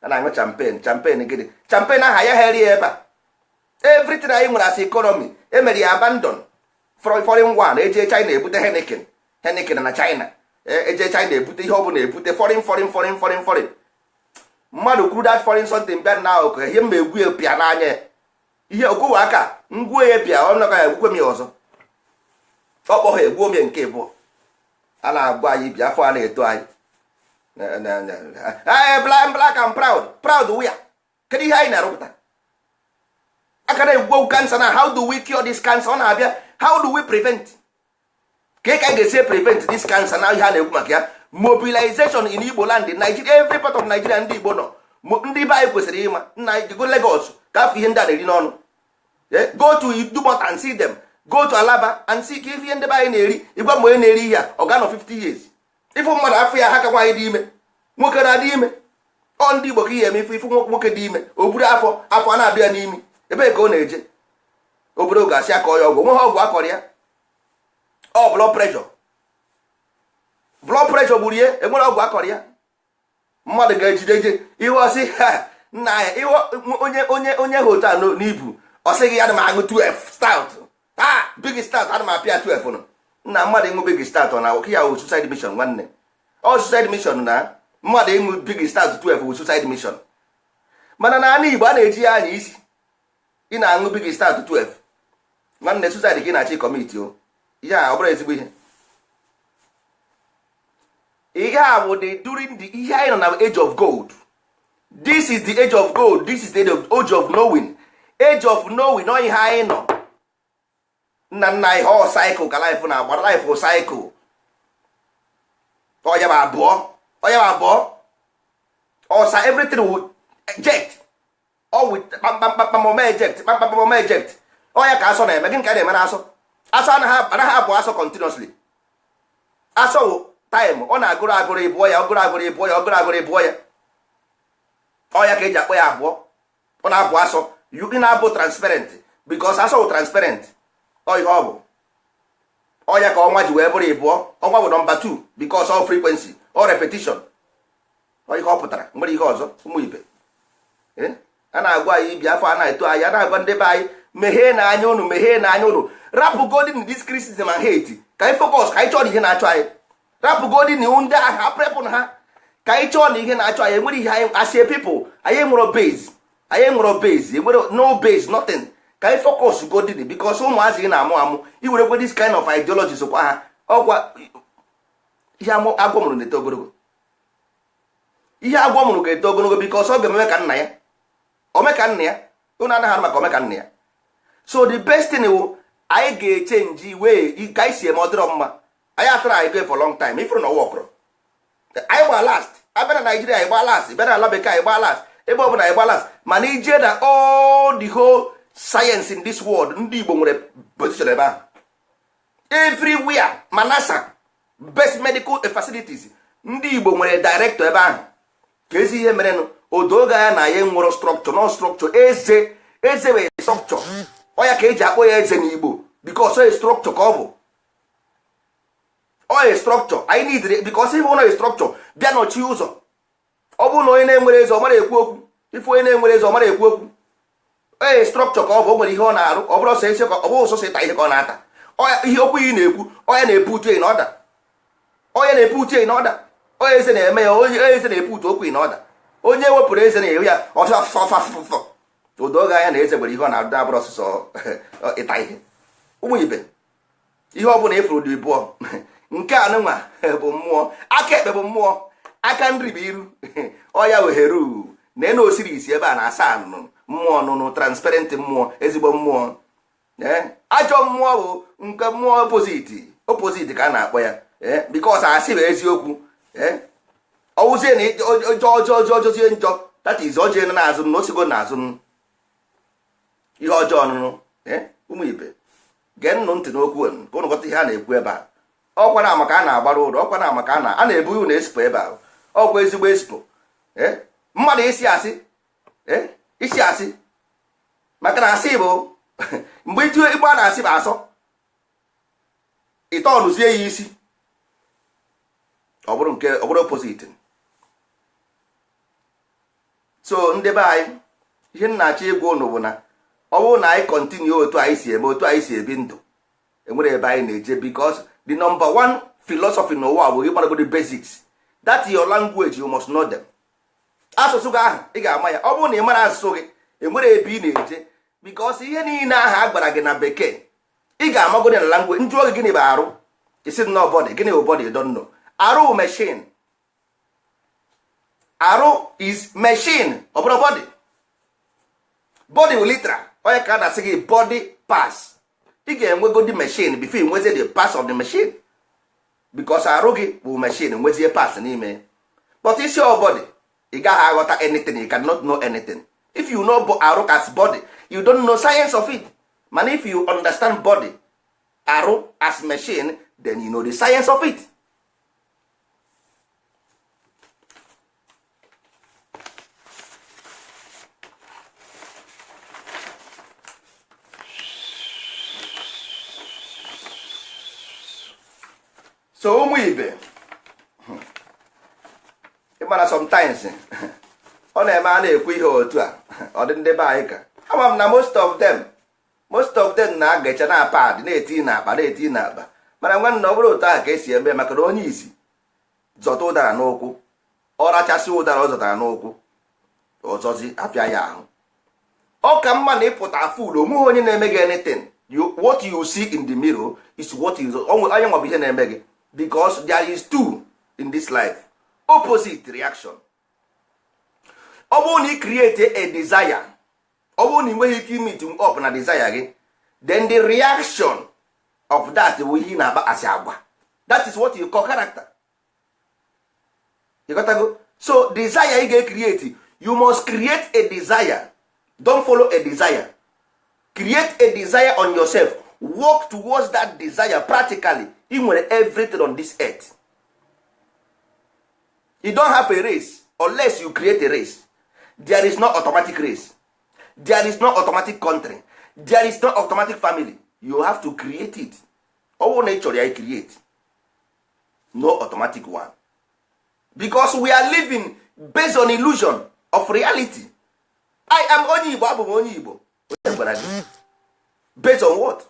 A na-aṅụ champagne. Champagne gịnị? Champagne aha ya heri ebe a. Everything anyị nwere as economy emere ya abandon. Foreign one, eje China ebute Heineken. Heineken na China, eje China ebute ihe ọ bụla, ebute foreign, foreign, foreign, foreign, foreign. Mmadụ kwuru that foreign something bịa na akụkụ ihe mma egwu ya pịa n'anya ya. Ihe okowe aka ngwuo ya pịa ọnụ ka ya egwukwe m ya ọzọ. Ọ kpọ ha egwuo m ya nke abụọ. A na-agwa anyị bi afọ a na-eto anyị black, black and proud. Proud wia? Kedu ihe anyị na-arụpụta? Aka na-egwu cancer na how do we cure this cancer? Ọ na-abịa, how do we prevent? Ka ka anyị ga-esi prevent this cancer na ihe a na-ekwu maka ya? Mobilization in Igbo land, in Nigeria, every part of Nigeria ndị Igbo nọ. Ndị be anyị kwesịrị ịma nna go Lagos ka afọ ihe ndị a na-eri n'ọnụ. Go to Idumota and see them. Go to Alaba and see ka ife ihe ndị be anyị na-eri. Ịgwa m onye na-eri ihe a, ọ ga-anọ 50 years? Ịfụ mmadụ afọ ya ha ka nwaanyị dị ime, nwoke na-adị ime. Ọ ndị Igbo ka ihe eme. Ifu nwoke dị ime, o buru afọ, afọ a na-abịa n'imi. Ebee ka ọ na-eje? Obodo ga-asị akọ ya ọgwụ, nwe ha ọgwụ akọrọ ya. Ọ blood pressure, blood pressure gburu ihe. Enwere ọgwụ akọrọ ya. Mmadụ ga-ejide je ihe ọsị ha nna ya, ihe onye ha otu a n'ibu. Ọ sịghị ya, ana m aṅụ 12 stout, ha big stout, ana m apịa 12 nọ nna. Mmadụ ịṅụ big stout ọ na oke ya wụ suicide mission. Nwanne, ọ suicide mission na mmadụ ịṅụ big stout 12 wụ suicide mission. Mana na ala Igbo a na-eji ya anya isi. Ị na-aṅụ big stout 12, nwanne, suicide ka ị na-achọ ịcommit o. Ihe a ọ bụrụ ezigbo ihe? Ihe a bụ the during the ihe anyị nọ na age of gold. This is the age of gold. This is the age of knowing, age of knowing. Ọ ihe anyị nọ, nna nna anyị ọ cycle ka life na-agba. Life cycle. Ọ ya bụ abụọ, ọ ya bụ abụọ ọsa. Everything will eject ọ with kpamkpamkpam ome eject, kpamkpam ome eject. Ọ ya ka asọ na-eme. Gịnị ka a na-eme na asọ? Asọ anaghị abụ asọ continuously. Asọ wụ time. Ọ na-agụrụ agụrụ ịbụọ ya, ọgụrụ agụrụ ịbụọ ya, ọgụrụ agụrụ ịbụọ ya. Ọ ya ka eji akpọ ya abụọ. Ọ na-abụ asọ. Ị na-abụ transparent because asọ wụ transparent. Ọ ihe ọ bụ. Ọ ya ka ọnwa ji wee bụrụ ịbụọ. Ọnwa bụ nọmba 2 because all frequency, all repetition. Ọ ihe ọ pụtara nwere ihe ọzọ. Ụmụ ibe, A na-agwa anyị ibi afọ, a na-eto anyị, a na-agwa ndị be anyị, meghee na anya unu, meghee na anya unu. Rapụ godin this criticism and hate, ka anyị focus, ka anyị chọọ na ihe na-achọ anyị. Rapụ godin ndị agha aprepụ na ha, ka anyị chọọ na ihe na-achọ anyị. Enwere ihe anyị as a people, anyị nwere base, anyị nwere base, enwere no base, nothing. Ka anyị focus godin, because ụmụazị ị na-amụ amụ, iwerekwe this kind of ideology sokwa ha. Ọkwa ihe agwọ mụrụ na-eto ogologo, ihe agwọ mụrụ ga-eto ogologo, because ọ ga-eme ka nna ya, ome ka nna ya. Unu anaghị arụ maka ome ka nna ya. So the best thing wụ anyị ga-echange wee ka anyị si eme. Ọ dịrọ mma, anyị atara anyị go for long time, ifuru na ọwa ọkụrụ anyị gba last. Abịa na Naijiria, anyị gba last. Bịa na ala bekee, anyị gba last. Ebe ọ bụla anyị gba last. Mana ije na all the whole science in this world, ndị Igbo nwere position ebe ahụ everywhere. Ma NASA, best medical facilities, ndị Igbo nwere director ebe ahụ. Ka ezi ihe merenụ odoge anya na ya nwere structure, no structure. Eze, eze wee structure, ọ ya ka eji akpọ ya eze n'Igbo, because ọ structure ka ọ bụ, ọ structure anyị need, because ife ụlọ structure bịa nọchie ụzọ. Ọ bụrụ na onye na-enwere eze, ọ mara ekwu okwu. Ife onye na-enwere eze, ọ mara ekwu okwu. Ee, structure ka ọ bụ. O nwere ihe ọ na-arụ. Ọ bụrụ ọsọ isi, ọ bụrụ sọsọ ịta ihe ka ọ na-ata. Ihe okwu ị na-ekwu, onye na-epu uche na ọda, onye na-epu uche na ọda, onye eze na-eme ya, onye eze na-epu uche okwu na ọda. Onye wepụrụ eze na-ehu ya ọfọfọfọfọ. Odoge anya na eze nwere ihe ọ na-adụ, abụrụ ọsụsọ ịta ihe. Ụmụ ibe, ihe ọ bụla ịfụrụ dị bụọ nke anụnwa bụ mmụọ. Aka ekpe bụ mmụọ, aka nri bụ iru ọya weheru na enu osiri isi ebe a na-asa anụnụ mmụọ nụnụ, transparent mmụọ, ezigbo mmụọ. Ajọ mmụọ bụ nke mmụọ opposite, opposite ka a na-akpọ ya, because asị bụ eziokwu. Ọwụzie na ọjọọ ọjọọ ọjọọ ọjọzie njọ, that is ọjọọ nọ n'azụ na osigo n'azụ ihe ọjọọ nụnụ. Ụmụ ibe, gee nnụ ntị n'okwu ka ụnụ ghọta ihe a na-ekwu ebe a. Ọkwa na maka a na-agbara ụlọ, ọkwa na maka a na-ebu ụlọ esipo ebe ahụ, ọkwa ezigbo esipo. Mmadụ isi asị, isi asị, maka na asị bụ mgbe itu igbo a na-asị bụ asọ ịtọnụzie ya isi, ọ bụrụ nke ọ bụrụ opposite. So ndị be anyị, ihe m na-achọ ịgwa ụnụ bụ na ọ bụrụ na anyị continue otu anyị si eme, otu anyị si ebi ndụ, enwere ebe anyị na-eje, because the number one philosophy n'ụwa bụ ịgbaragodi basics. That your language, you must know them. Asụsụ gị ahụ, ị ga-ama ya. Ọ bụrụ na ị mara asụsụ gị, enwere ebe ị na-eje, because ihe niile ahụ a gwara gị na bekee, ị ga-amagodi na language. Njụọ gị, gịnị bụ arụ? Isi nọ body. Gịnị bụ body? You don't know. Arụ machine, arụ is machine, ọ bụrụ body. Body bụ literal, onye ka a na-asị gị body parts. Ị ga-enwegodi machine before ị nwezie the parts of the machine, because arụ gị bụ machine, nwezie parts n'ime. But isi ọ body, ị gaghị aghọta anything. You cannot know anything. If you know arụ as body, you don't know science of it. Mana if you understand body, arụ as machine, then you know the science of it. So ụmụ ibe, ịmara sometimes ọ na-eme a na-ekwu ihe otu a, ọ dị ndị be anyị ka ama m na most of them na-agacha na pad na-eti n'akpa, na-eti n'akpa. Mana nwanne, ọ bụrụ otu ahụ ka esi eme, maka na onye isi zọta ụdara n'ụkwụ, ọ rachasị ụdara ọ zọtara n'ụkwụ, ọzọzi afịa ya ahụ. Ọ ka mma na ịpụta full, onweghị onye na-eme gị anything. What you see in the mirror is what you onye nwa bụ ihe na-eme gị, because there is two in this life, opposite reaction. Ọ bụrụ na ị create a desire, ọ bụrụ na ị nweghị ike meet up na desire gị, then the reaction of that bụ ihe ị na-akpa asị agwa. That is what you call character. You got to go. So desire ị ga-create, you must create a desire. Don't follow a desire, create a desire on yourself. Work towards that desire practically. Ị nwere everything on this earth. You don't have a race unless you create a race. There is no automatic race, there is no automatic country, there is no automatic family. You have to create it. Ọ bụrụ na ị chọrọ ya, create. No automatic one, because we are living based on illusion of reality. I am onye Igbo, abụ m onye Igbo. Onye gwara gị? Based on what?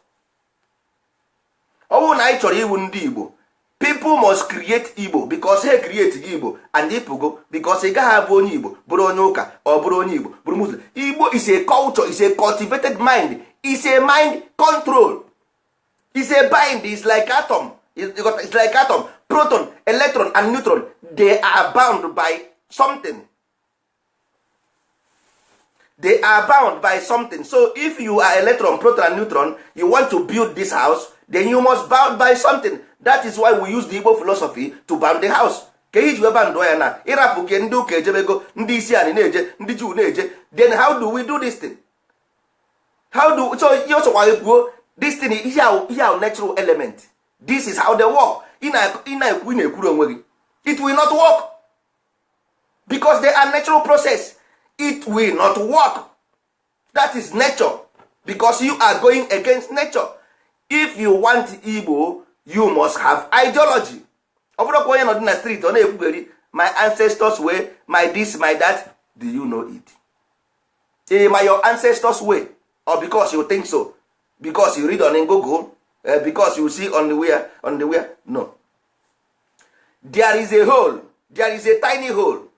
Ọ bụrụ na anyị chọrọ iwu ndị Igbo, people must create Igbo, because ha create gị Igbo and ịpụgo, because ị gaghị abụ onye Igbo bụrụ onye ụka, ọ bụrụ onye Igbo bụrụ Muslim. Igbo is a culture, is a cultivated mind, is a mind control, is a bind, is like atom. It's like atom, proton, electron and neutron. They are bound by something. They are bound by something. So if you are electron, proton and neutron, you want to build this house, then you must bound by something. That is why we use the Igbo philosophy to bound the house. Ka iji wee bandụọ ya na ịrapụ gị, ndị ụka ejebego, ndị isi anyị na-eje, ndị Juu na-eje. Then how do we do this thing? How do so? Ihe ọsọkwa gị kwuo this thing, ihe ahụ natural element. This is how they work. Ị na-ekwu, ị na-ekwuru onwe gị. It will not work because they are natural process. It will not work. That is nature, because you are going against nature. If you want Igbo, you must have ideology. Ọ bụrụkwa onye nọdụ na street, ọ na-ekwugheri "my ancestors way", my this, my that. Do you know it? Ma your ancestors way, or because you think so, because you read on Google, because you see on the where, on the where? No, there is a hole. There is a tiny hole,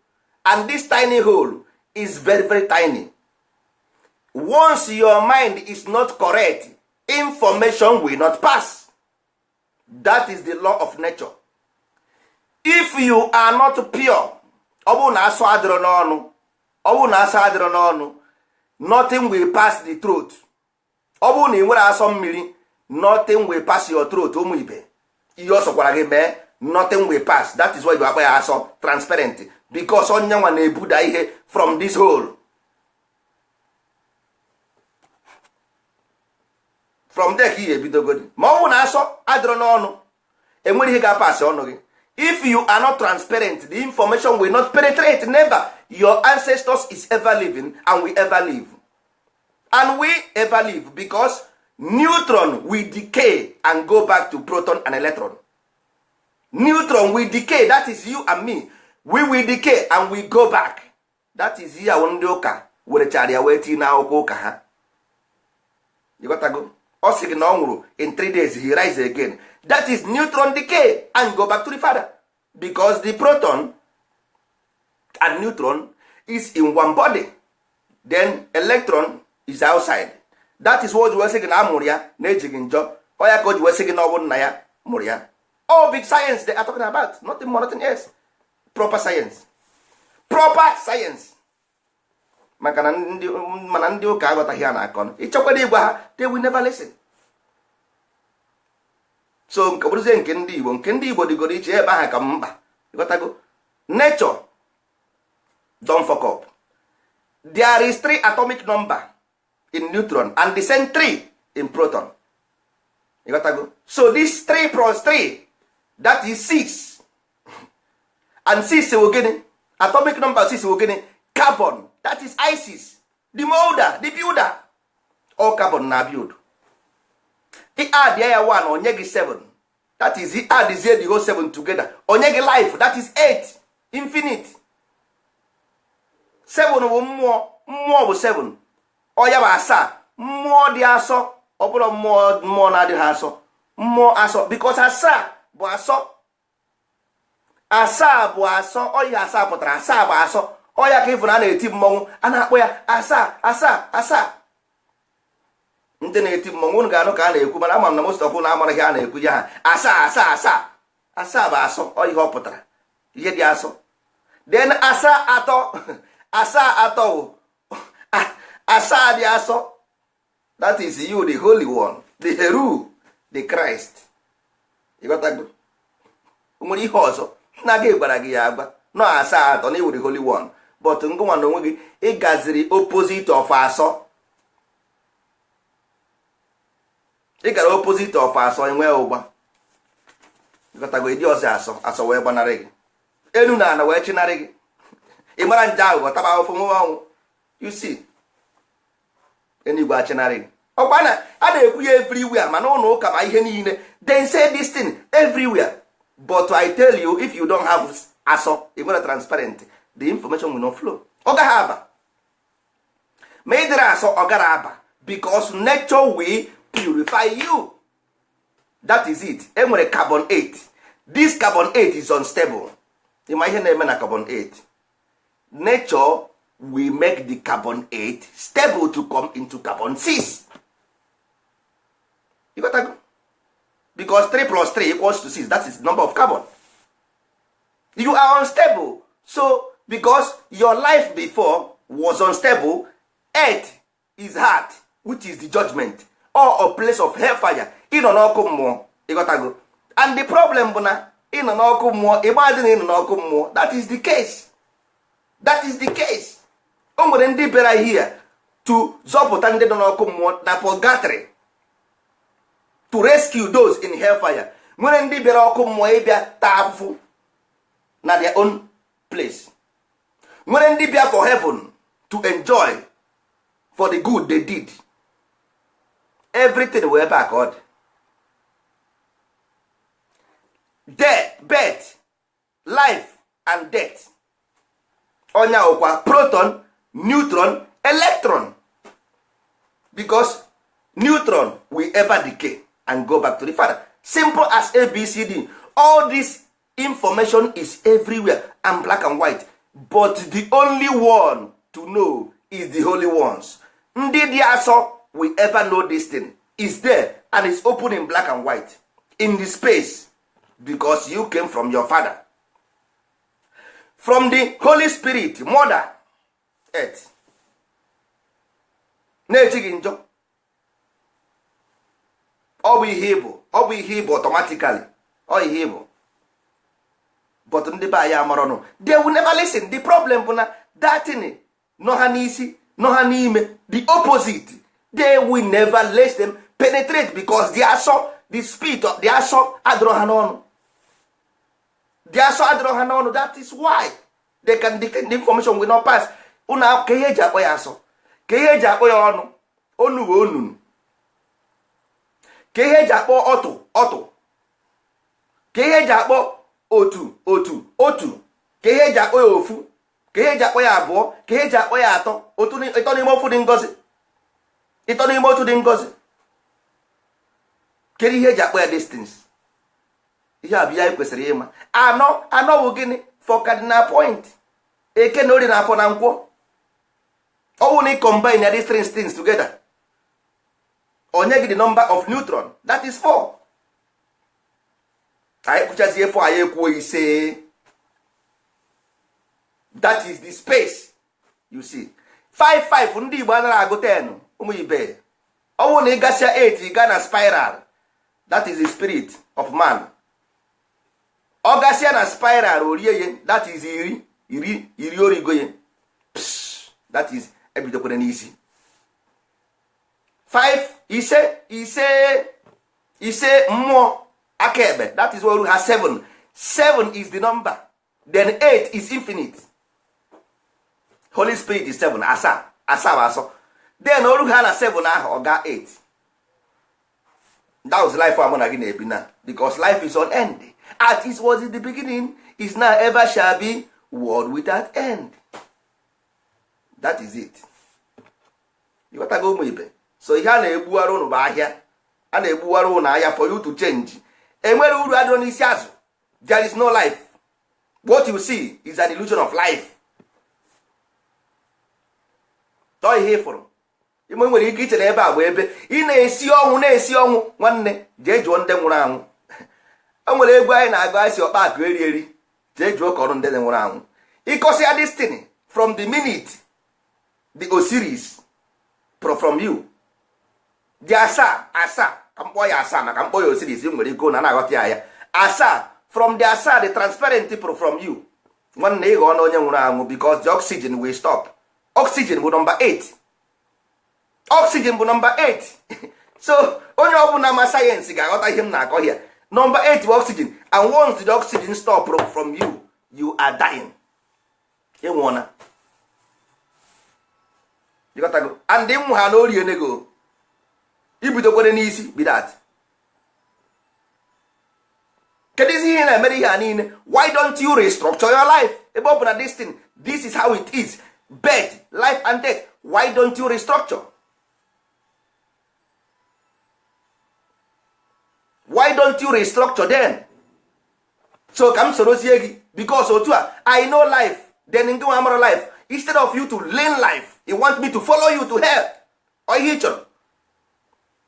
and this tiny hole is very, very tiny. Once your mind is not correct, information will not pass. That is the law of nature. If you are not pure, ọ bụrụ na asụ adịrọ n'ọnụ, ọ bụrụ na asụ adịrọ n'ọnụ, nothing will pass the throat. Ọ bụrụ na ị nwere asọ mmiri, nothing will pass your throat. Ụmụ ibe, ihe ọ sọkwara gị mee, nothing will pass. That is why you akpa ya asọ transparent, because onye nwa na-ebuda ihe from this hole. From there ka ị ga-ebidogodi. Ma ọ bụrụ na asọ adịrọ n'ọnụ, enwere ihe ga-apasị ọnụ gị. If you are not transparent, the information will not penetrate, never. Your ancestors is ever living and we ever live, and we ever live, because neutron will decay and go back to proton and electron. Neutron will decay. That is you and me. We will decay and we go back. That is ya. Ndị ụka werechara ya wee tinye n'akwụkwọ ụka ha. Ịghọtago? Ọ sị gị na ọ nwụrụ, in 3 days he rise again. That is neutron decay and go back to the father, because the proton and neutron is in one body, then electron is outside. That is what o ji wee sị gị na a mụrụ ya na-ejighị njọ. Ọ ya ka o ji wee sị gị na ọ bụ nna ya mụrụ ya. All big science they are talking about, nothing more, nothing else. Proper science, proper science. Maka na ndị, mana ndị ụka aghọtaghị ya na-akọ. Ịchọkwara ịgwa ha, they will never listen. So nke bụrụzie nke ndị Igbo, nke ndị Igbo dịgoro iche ebe ahụ ka m mkpa. Ịghọtago? Nature don fuck up. There is three atomic number in neutron and the same three in proton. Ịghọtago? So this 3 plus 3, that is 6. And 6 wụ gịnị? Atomic number 6 wụ gịnị? Carbon. That is Isis, the molder, the builder. All carbon na build. I add ya 1, onye gị 7. That is, i add the whole 7 together, onye gị life. That is 8, infinite. 7 bụ mmụọ. Mmụọ bụ 7. Ọ ya bụ asaa. Mmụọ dị asọ. Ọ bụrụ mmụọ, mmụọ na-adịghị asọ, mmụọ asọ, because asaa bụ asọ. Asaa bụ asọ. Ọ ihe asaa pụtara, asaa bụ asọ. Ọ ya ka ịfụ na a na-eti mmọnwụ, a na-akpọ ya asaa, asaa, asaa. Ndị na-eti mmọnwụ, unu ga-anụ ka a na-ekwu, mana ama m na most of unu amaraghị a na-ekwu ya ha. Asaa, asaa, asaa, asaa bụ asọ. Ọ ihe ọ pụtara, ihe dị asọ. Then asaa atọ, asaa atọ bụ asaa dị asọ. That is you, the holy one, the Heru, the Christ. Ịghọtago? Nwere ihe ọzọ nna gị gwara gị ya agwa nọ asaa atọ na iwu the holy one, but ngụnwa na onwe gị, ị gaziri opposite of asọ. Ị gara opposite of asọ, enwee ụgba. Ịghọtago? Ịdị ọzọ asọ asọ wee gbanarị gị, enu na ana wee chinarị gị. Ị mara nje ahụ ghọtaba ahụfụ nwe ọnwụ. You see, enigwe achinarị gị. Ọkwa na a na-ekwu ya everywhere, mana ụlọ ụka ma ihe niile, then say this thing everywhere. But I tell you, if you don't have asọ, ị nwere transparent, the information will not flow. Ọ gaghị aba. Ma ị dịrị asọ, ọ gara aba, because nature will purify you. That is it. E nwere carbon 8. This carbon 8 is unstable. Ịma ihe na-eme na carbon 8? Nature will make the carbon 8 stable to come into carbon 6. You got that? Because 3 plus 3 equals to 6. That is the number of carbon. You are unstable. So because your life before was unstable, earth is hard, which is the judgment or a place of hellfire. Ịnọ n'ọkụ mmụọ, ịghọtago? And the problem bụ na ịnọ n'ọkụ mmụọ, ịgba dị na ịnọ n'ọkụ mmụọ. That is the case. That is the case. O nwere ndị bịara here to zọpụta ndị nọ n'ọkụ mmụọ na purgatory, to rescue those in hellfire. Nwere ndị bịara ọkụ mmụọ ịbịa taa afụfụ na their own place. Nwere ndị bịa for heaven to enjoy for the good they did. Everything wee ebe a ka ọ dị. Death, birth, life and death. Onya ụkwa proton, neutron, electron, because neutron will ever decay and go back to the father. Simple as ABCD. All this information is everywhere and black and white, but the only one to know is the holy ones. Ndị dị asọ will ever know this thing is there and is open in black and white in the space, because you came from your father, from the Holy Spirit, mother earth na-ejighị njọ. Ọ bụ ihe ịbụ, ọ bụ ihe ịbụ automatically. Ọ ihe ịbụ, but ndị be anyị amarọnụ. They will never listen. The problem bụ na datin nọ ha n'isi, nọ ha n'ime, the opposite. They will never let them penetrate, because the asọ, the spirit of the asọ adịrọ ha n'ọnụ. The asọ adịrọ ha n'ọnụ. That is why they can dictate. The information will not pass. Ụnụ ka ihe eji akpọ ya asọ, ka ihe eji akpọ ya ọnụ onu bụ onunu, ka ihe eji akpọ ọtụ ọtụ, ka ihe eji akpọ otu otu otu, ka ihe eji akpọ ya ofu, ka ihe eji akpọ ya abụọ, ka ihe eji akpọ ya atọ, otu ịtọ n'ime ofu dị ngozi, ịtọ n'ime otu dị ngozi. Kedu ihe eji akpọ ya distance? Ihe a bụ ihe anyị kwesịrị ịma. Anọ, anọ bụ gịnị? For cardinal point, Eke na Orie na Afọ na Nkwọ. Ọwụ na combine ya, these three things together, onye gị the number of neutron. That is 4. Anyị kpụchazie 4, anyị ekwuo ise. That is the space you see. 5 5. Ndị Igbo anaghị agụ 10. Ụmụ ibe, ọwụ na ị gasịa 8, ị gaa na spiral. That is the spirit of man. Ọ gasịa na spiral, orie ye. That is iri iri iri, origo ye. That is ebidokwere n'isi 5, ise ise ise, mmụọ aka ekpe. That is oru ha. 7, 7 is the number. Then 8 is infinite. Holy Spirit is 7. Asaa, asaa bụ asọ. Then oru ha na 7 ahụ, ọ ga 8. That was life amụ na gị na-ebi na, because life is on end. As it was in the beginning, is now, ever shall be, world without end. That is it. Ịghọtago, ụmụ ibe? So ihe a na-egbuwara ụnụ bụ ahịa. A na-egbuwara ụnụ ahịa for you to change. Enwere uru adịrọ n'isi azụ. There is no life. What you see is an illusion of life. Tọọ ihe ị fụrụ ime nwere ike iche na ebe a bụ ebe ị na-esi ọnwụ, na-esi ọnwụ. Nwanne, jee jụọ ndị nwụrụ anwụ. O nwere egwu anyị na-agụ, anyị si ọkpa akụ eri eri. Jee jụọ ka ọrụ ndị nwụrụ anwụ. Ịkọsịa destiny from the minute the Osiris from you, dị asaa asaa, ka mkpọ ya asaa, maka mkpọ ya Osiris nwere ike na na-aghọta ya ya asaa. From the asaa, the transparent pro from you. Nwanne, ịghọ na onye nwụrụ anwụ, because the oxygen will stop. Oxygen bụ number 8. Oxygen bụ number 8. So onye ọbụla ma sayensị ga-aghọta ihe m na-akọ here. Number 8 bụ oxygen, and once the oxygen stop from you, you are dying. Ịnwụọna. Ịghọtago? And ịnwụ ha na orie nego, ibidokwere n'isi. Be that. Kedu isi ihe na-emere ihe a niile? Why don't you restructure your life? Ebe ọ bụ na this thing, this is how it is. Birth, life and death. Why don't you restructure? Why don't you restructure then? So ka m sorozie gị, because otu a I know life, then ndị nwa amara life. Instead of you to learn life, you want me to follow you to hell. Ọ ihe ị chọrọ?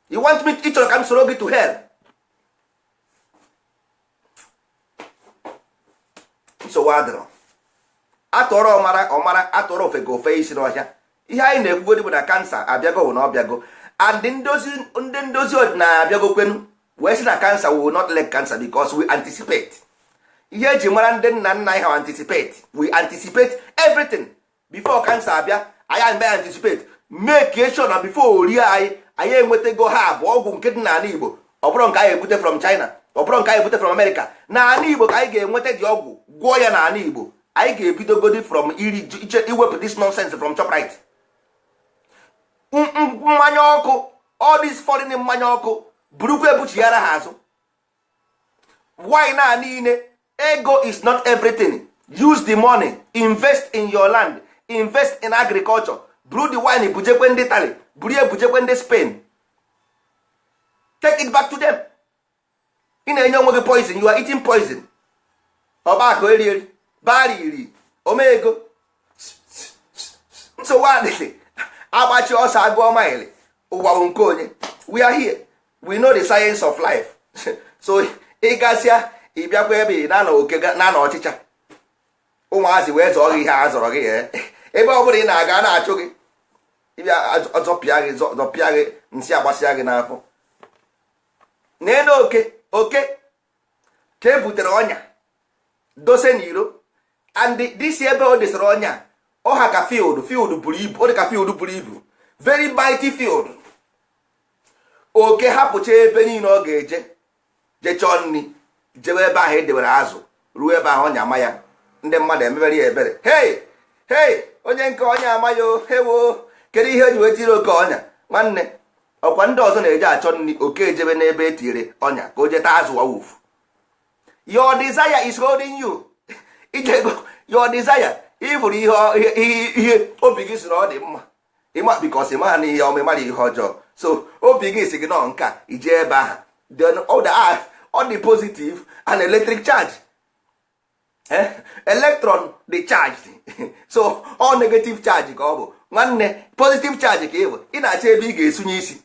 You want me, ị chọrọ ka m soro gị to hell? Nsogbu adịrọ. Atụrụ ọmara ọmara, atụrụ ofe ka ofe isi n'ọhịa. Ihe anyị na-ekwugodi bụ na kansa abịago bụ na ọ bịago, and ndị ndozi ọdịnala abịago kwenu wee sị na kansa, we will not let cancer because we anticipate. Ihe eji mara ndị nna nna anyị ha, anticipate. We anticipate everything before cancer abịa. Anyị eme anticipate, make sure na before orie anyị, anyị enwetago ha abụọ ọgwụ nke dị n'ala Igbo. Ọ bụrụ nke anyị ebute from China, ọ bụrụ nke anyị ebute from America, n'ala Igbo ka anyị ga-enweta dị ọgwụ gwọọ ya n'ala Igbo. Anyị ga-ebidogodi from iri iche iwepụ this nonsense from Shoprite, mmanya ọkụ, all this foreign mmanya ọkụ, burukwa ebuchighara ha azụ. Why na niile? Ego is not everything. Use the money, invest in your land, invest in agriculture. Buru the wine bujekwe ndị Italy, buru ebujekwe ndị Spain, take it back to them. Ị na-enye onwe gị poison. You are eating poison. Ọgbakọ eri eri bari iri omego. Nsogbu adịghị. Agbachi ọsọ agụọ maịlị. Ụwa bụ nke onye. We are here, we know the science of life. So ị gasịa, ị bịakwa ebe ị na-anọ oke na-anọ ọchịcha, ụmụazị wee zọọ gị ihe a zọrọ gị ya. Ebe ọ bụla ị na-aga, na-achụ gị, ịbịa zọpịa gị, zọpịa gị, nsị agbasịa gị n'afọ. N'elu oke oke ka e butere ọnya dose n'iro, and this ebe o desere ọnya, ọha ka field, field buru ibu, ọ dị ka field buru ibu, very mighty field. Oke hapụcha ebe niile ọ ga-eje, jee chọọ nri, jewe ebe ahụ edewere azụ, ruo ebe ahụ ọnya ama ya. Ndị mmadụ emebere ya ebere. Hey, hey, onye nke ọnya ama ya o, hewo, kedu ihe o ji wee tiri oke ọnya? Nwanne, ọkwa ndị ọzọ na-eje achọ nri, oke ejebe n'ebe etiri ọnya ka o jee taa azụ awụfu. Your desire is holding you. Ijego your desire, ịfụrụ ihe ihe obi gị sị na ọ dị mma, ịma, because ịma na ihe ọma, ịmara ihe ọjọọ. So obi gị si gị nọ nka ije ebe ahụ, then all the all the positive and electric charge, eh? Electron dị charged, so all negative charge ka ọ bụ. Nwanne, positive charge ka ị bụ. Ị na-achọ ebe ị ga-esunye isi,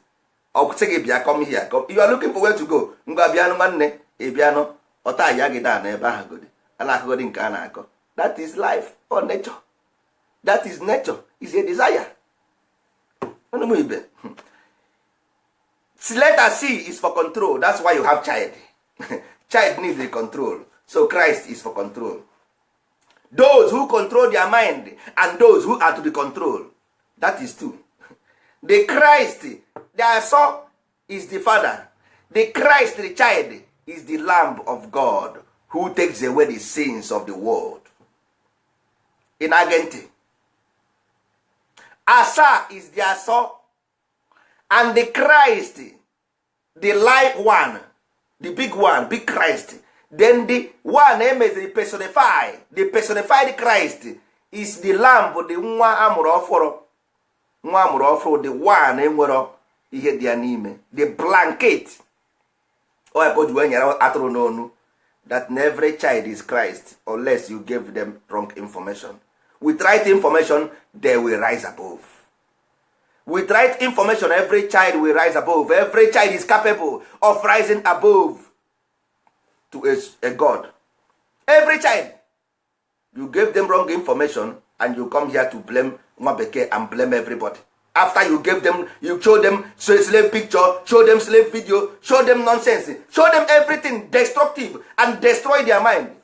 ọ sị gị bịa, come here, come. You are looking for where to go. Ngwa, bịanụ nwanne, ị bịanụ, ọta ya gị daa n'ebe ahụ godi a na-akụgodi nke a na-akọ. That is life or nature. That is nature, is a desire. Ọnụ ibe, letter C is for control. That's why you have child. Child needs the control. So Christ is for control, those who control their mind and those who are to be control. That is two. The Christ, their son, is the father. The Christ, the child, is the Lamb of God who takes away the sins of the world. Ị na-age ntị? Asa is the asọ, and the Christ, the light one, the big one, big Christ. Then the one emeziri personify, the personified Christ, is the Lamb, the nwa amụrụ ọfụrụ, nwa amụrụ ọfụrụ, the one enwero ihe dị ya n'ime, the blanket. Ọ ya ka o ji wee nyere atụrụ n'onu that every child is Christ, unless you gave them wrong information. With right information, they will rise above. With right information, every child will rise above. Every child is capable of rising above to a god. Every child. You gave them wrong information and you come here to blame nwa bekee and blame everybody. After you gave them, you show them slave picture, show them slave video, show them nonsense, show them everything destructive and destroy their mind.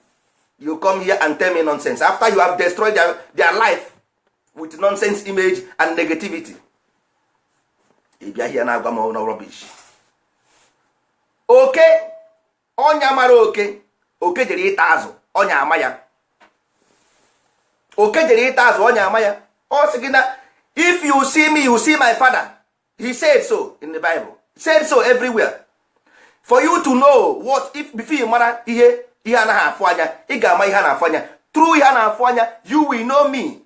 You come here and tell me nonsense after you have destroyed their life with nonsense image and negativity. Ị bịa here na-agwa m na rubbish. Oke ọnya mara oke, oke jere ịta azụ, ọnya ama ya. Oke jere ịta azụ, ọnya ama ya. Ọ sị gị na if you see me, you see my father. He said so in the Bible, said so everywhere. For you to know what, if before you mara ihe, ihe anaghị afụ anya, ị ga-ama ihe a na-afụ anya. Through ihe a na-afụ anya, you will know me.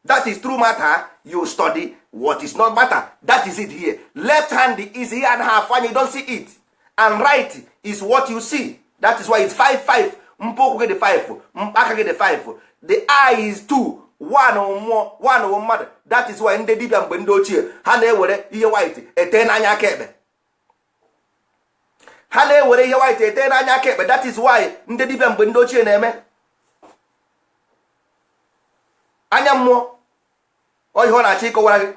That is true matter. You study what is not matter. That is it here. Left hand is here and half and you don't see it, and right is what you see. That is why it's 5 5. Mpụ ụkwụ gị dị 5, aka gị dị 5. The eye is 2, 1 mmụọ, 1 wụ mmadụ. That is why ndị dibịa mgbe ndị ochie, ha na-ewere ihe white ete n'anya aka ekpe. Ha na-ewere ihe white ete n'anya aka ekpe. That is why ndị dibịa mgbe ndị ochie na-eme anya mmụọ. Ọ ihe ọ na-achọ ịkọwara gị,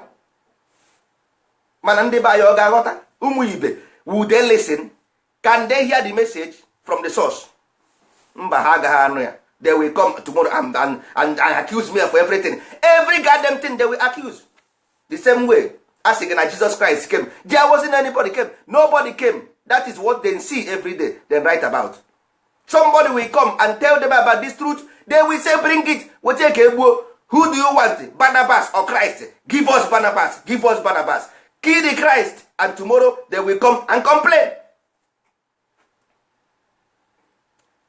mana ndị be anyị, ọ ga-aghọta? Ụmụ ibe, would they listen? Can they hear the message from the source? Mba, ha agaghị anụ ya. They will come tomorrow and accuse me of everything, every goddamn thing they will accuse. The same way a sị gị na Jesus Christ came, there wasn't anybody came, nobody came. That is what they see every day, they write about. Somebody will come and tell them about this truth, they will say, "Bring it, weta ka egbuo." Who do you want, Barnabas or Christ? Give us Barnabas, give us Barnabas, kill the Christ. And tomorrow they will come and complain,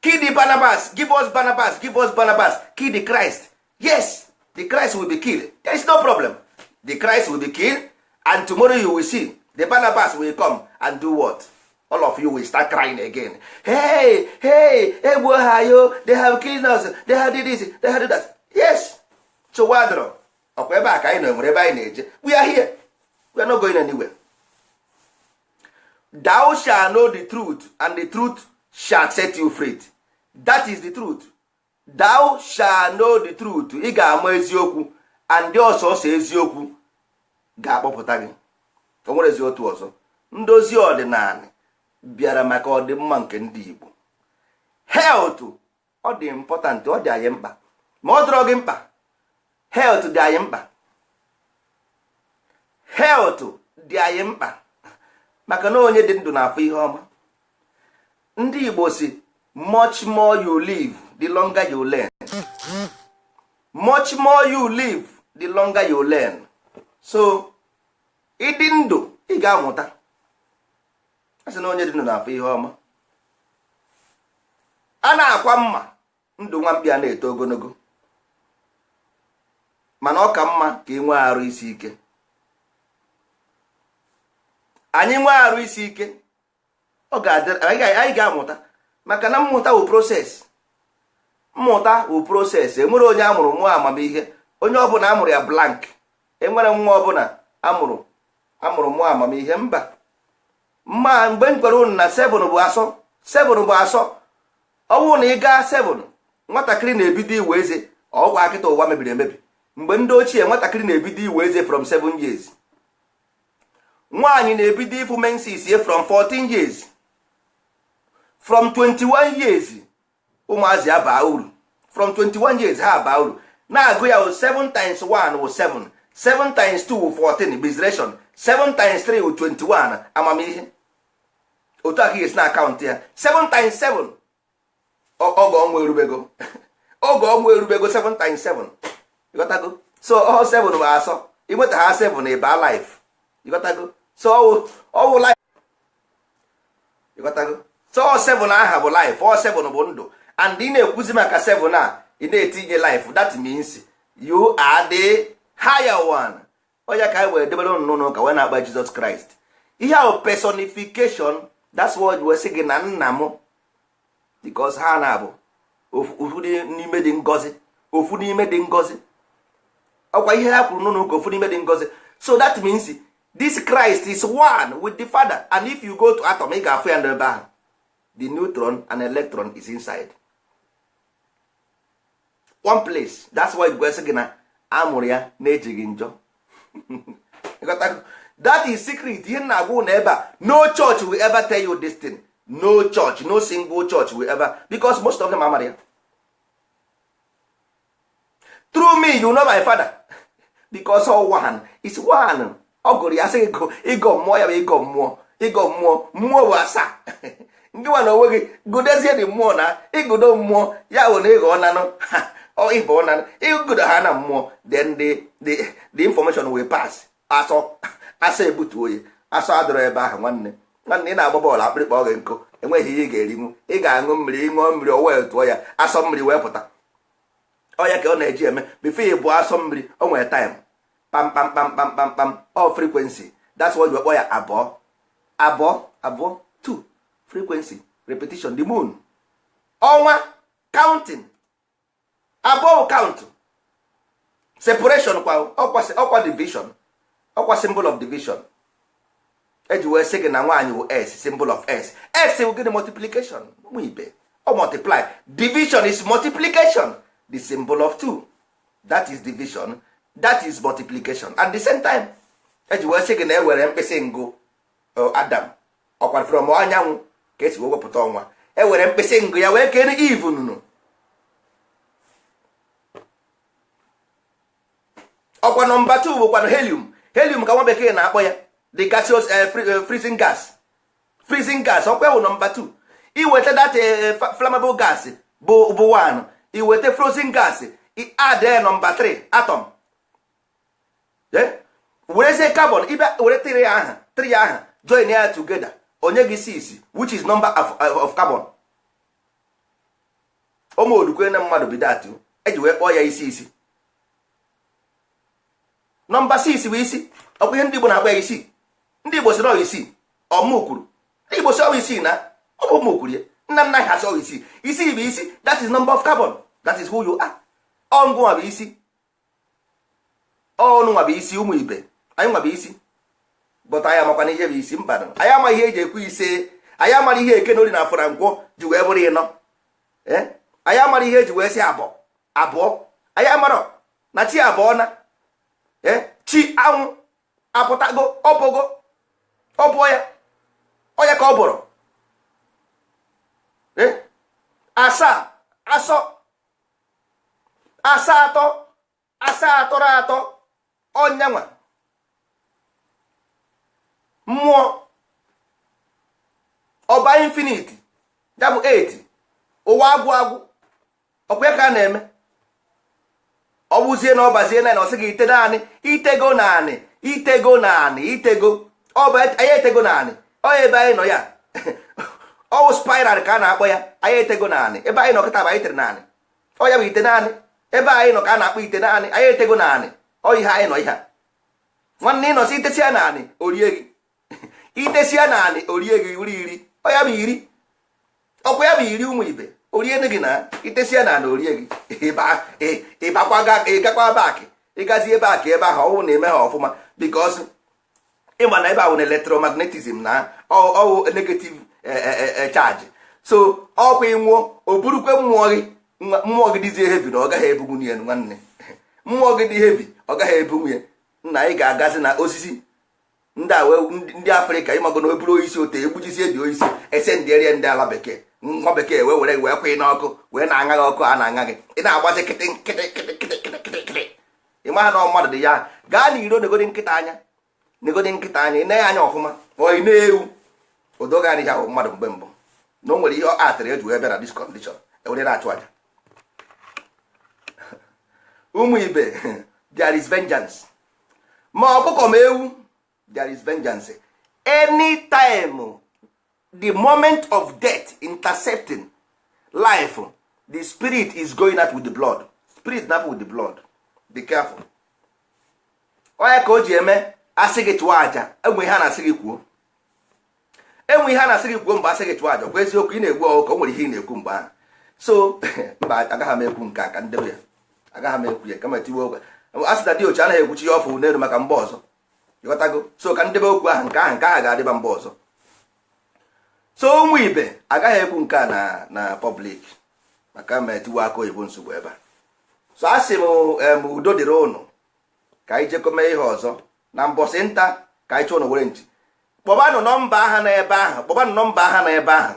"Kill the Barnabas, give us Barnabas, give us Barnabas, kill the Christ." Yes, the Christ will be killed. There is no problem. The Christ will be killed, and tomorrow you will see the Barnabas will come and do what? All of you will start crying again, "Hey, hey, egbuo ha yo, they have killed us, they have did this, they have did that." Yes. So wadro ọkwa ebe a ka anyị nọ, nwere ebe anyị na-eje. We are here, we are not going anywhere. Thou shall know the truth, and the truth shall set you free. That is the truth. Thou shall know the truth. Ị ga-ama eziokwu, and ọsọsọ eziokwu ga-akpọpụta gị. O nwere ezi otu ọzọ. Ndozi ọdịnala bịara maka ọdịmma nke ndị Igbo. Health, ọ dị important, ọ dị anyị mkpa. Ma ọ dịrọ gị mkpa, health dị anyị mkpa. Health dị anyị mkpa maka na onye dị ndụ na-afụ ihe ọma. Ndị Igbo si, "Much more you live, the longer you learn." Much more you live, the longer you learn. So ịdị ndụ, ị ga-amụta. A sị na onye dị ndụ na-afụ ihe ọma. A na-akwa mma ndụ nwa mkpi a na-eto ogologo, mana ọ ka mma ka ị nwee arụ isi ike. Anyị nwee arụ isi ike, ọ ga-adị anyị ga-amụta, maka na mmụta wụ process. Mmụta wụ process. Enwere onye amụrụ mụọ amamihe? Onye ọbụla amụrụ ya blank? Enwere nwa ọbụla amụrụ mụọ amamihe? Mba. Mma mgbe m gwara unu na 7 bụ asọ, 7 bụ asọ. Ọ bụrụ na ị gaa 7, nwatakịrị na-ebido iwe eze. Ọgwụ akịta ụwa mebiri emebi. Mgbe ndị ochie, nwatakịrị na-ebido iwe eze from 7 years. Nwaanyị na-ebido ịfụ menses from 14 years. From 21 years, ụmụazị abaa uru. From 21 years ha abaa uru. Na-agụ ya, 7 times 1 wụ 7, 7 times 2 wụ 14, bizration, 7 times 3 wụ 21, amamihe. Otu aka esi na akaụntụ ya, 7 times 7, oge ọnwa erubego, oge ọnwa erubego. 7 times 7, ịghọtago? So ọ 7 bụ asọ. Inweta ha 7, ịba life, ịghọtago? So ọwụ life, ịghọtago? So ọ 7 aha bụ life, ọ 7 bụ ndụ. And ị na-ekwuzi maka 7 a, ị na-etinye life. That means you are the higher one. Onye ka anyị wee debere ụnụ n'ụlọ ụka wee na-akpa Jizọs Kraịst. Ihe ahụ personification. That's what wee sị gị na nna m, because ha na-abụ ofu n'ime dị ngọzi, ofu n'ime dị ngọzi. Ọkwa ihe ha kwuru n'ụlọ ụka, ofu n'ime dị ngọzi. So that means this Christ is one with the Father. And if you go to atom, ị ga-afụ ya n'ebe ahụ. The neutron and electron is inside one place. That's why gwesị gị na amụrụ ya na-ejighị njọ. That is secret. Ihe na-agwa ụnụ ebe a, no church will ever tell you this thing. No church, no single church will ever, because most of them amara ya. Through me you know my Father, because all one is one. Ọ gụrụ ya sị ịgọ mmụọ ya bụ ịgọ mmụọ, ịgọ mmụọ. Mmụọ bụ asaa. Ndị nwa na onwe gị gụdezie dị mmụọ na ịgụdo mmụọ ya bụ na ịghọ nanụ ịbụ nanụ ịgụdo ha na mmụọ. Then the information will pass. Asọ asọ ebutuo ya. Asọ adọrọ ebe ahụ. Nwanne, nwanne, ị na-agba bọọlụ, akpịrịkpa ọ gị nkụ, enweghị ihe ị ga-erinwu. Ị ga-aṅụ mmiri, ịṅụọ mmiri, o wee tụọ ya, asọ mmiri wee pụta. Ọ ya ka ọ na-eji eme before ị bụ asọ mmiri, o nwere time, pam pam pam pam pam pam, ọ frequency. That's why you kpọ ya abụọ abụọ abụọ, two frequency repetition. The moon, ọnwa, counting, abụọ count, separation kwa, ọkwa division, ọkwa symbol of division. Eji wee sị gị na nwaanyị bụ s, symbol of s. S bụ gịnị? Multiplication. Ụmụ ibe, ọ multiply. Division is multiplication, the symbol of two. That is division, that is multiplication at the same time. Eji wee sị gị na ewere mkpịsị ngụ Adam, ọkwa from anyanwụ ka esi wee wepụta ọnwa. Ewere mkpịsị ngụ ya wee kere Eve nụnụ. Ọkwa nọmba 2 bụkwanụ helium. Helium ka nwa bekee na-akpọ ya the gaseous freezing gas. Freezing gas, ọkwa bụ nọmba 2. Iweta that flammable gas bụ 1, iweta frozen gas, add nọmba 3 atom, werezie carbon ịbịa were 3 aha, 3 aha join ya together, onye gị 6, which is number of carbon. Ụmụ na mmadụ bido eji wee kpọọ ya isi isi. Nọmba 6 bụ isi. Ọkwa ihe ndị Igbo na-akpọ ya isi. Ndị Igbo si na isii, ọmụ kwuru. Ndị Igbo si ọwa isii na ọ bụ ụmụ kwuru ya. Nna nna ha si ọwa isii. Isii bụ isi. That is number of carbon. That is who you are. Ọngụnwa bụ isi, ọnụnwa bụ isi. Ụmụ ibe anyị nwa bụ isi, but anyị amakwana ihe bụ isi. Mba, anyị ama ihe eji ekwu ise. Anyị amara ihe eke na ori na afọ na nkwọ ji wee bụrụ ịnọ. Anyị amara ihe eji wee sị abụọ abụọ. Anyị amara na chi abụọ na chi anwụ apụtago, ọbụgo ọ bụọ ya, ọ ya ka ọ bụrụ asaa, asọ asaa, atọ asaa, atọrọ atọ, ọnyanwa mmụọ ọba infinity, ya bụ 8, ụwa agwụ agwụ. Ọkwa ya ka a na-eme. Ọ bụzie na ọ bazie na ọ sị gị ite naanị, itego naanị, itego naanị, itego. Ọ bụ anyị etego naanị. Ọ ebe anyị nọ ya, ọwụ spiral ka a na-akpọ ya. Anyị etego naanị. Ebe anyị nọ kịta bụ anyị tere naanị. Ọ ya bụ ite naanị. Ebe anyị nọ ka a na-akpọ ite naanị. Anyị etego naanị. Ọ ihe anyị nọ ihe a. Nwanne, ị nọsi itesia naanị, orie gị. Itesia naanị, orie gị iri iri. Ọ ya bụ iri, ọkwa ya bụ iri. Ụmụ ibe, orie gị na itesia naanị, orie gị. Ịgakwa baakị, ịgazie baakị ebe ahụ, ọwụ na-eme ha ọfụma, because ịma na ebe ahụ na electromagnetism na ọwụ negative charge. So ọkwa ịnwụọ, o burukwe mmụọ gị. Mmụọ gị dịzie heavy na ọ gaghị ebunwu ya. Nwanne, mmụọ gị dị heavy, ọ gaghị ebunwu ya. Nna, anyị ga-agazi na osisi ndị a, ndị Afrịka, ịmago na eburu oisi ote egbujizie dị oisi ese ndị erie ndị ala bekee, nwa bekee wee were wee kwụnye n'ọkụ, wee na-aṅa gị ọkụ a na-aṅa gị, ị na-agbazi kịtị kịtị kịtị kịtị kịtị kịtị kịtị. Ị maha na mmadụ dị ya. Gaa na iro, negodi nkịta anya, negodi nkịta anya, ị na-enye anya ọfụma, ọ ị na-ewu odoga anya ahụ mmadụ mgbe mbụ na o nwere ihe ọ atịrị eji wee bịa na this condition ewere na-achụ aja. Ụmụ ibe, there is vengeance. Ma ọkụkọ ma ewu, there is vengeance. Anytime, the moment of death intercepting life, the spirit is going out with the blood. Spirit na with the blood. Be careful. Onye ka o ji eme asị gị chụọ aja, enwe ihe a na-asị gị kwuo, enwe ihe a na-asị gị kwuo mgbe asị gị chụọ aja. Kwa eziokwu, ị na-egbu ọkụkọ, o nwere ihe ị na-ekwu mgbe ahụ. So mba, agaghị m ekwu nke a, ka ndebe ya. Agaghị m ekwu ya, kama tiwe okwu a sị na dị oche anaghị ekwuchi ihe ọfụ n'elu maka mgbe ọzọ. Ịghọtago? So ka ndebe okwu ahụ, nke ahụ, nke ahụ ga-adịba mgbe ọzọ. So ụmụ ibe, agaghị ekwu nke a na public maka ma etiwe aka oyibo nsogbu ebe a. So a sị m udo dịrị ụnụ. Ka anyị jekọ mee ihe ọzọ na mbọsị nta, ka anyị chụọ ụnụ were nchi. Kpọbanụ nọmba aha n'ebe ahụ, kpọbanụ nọmba aha n'ebe ahụ,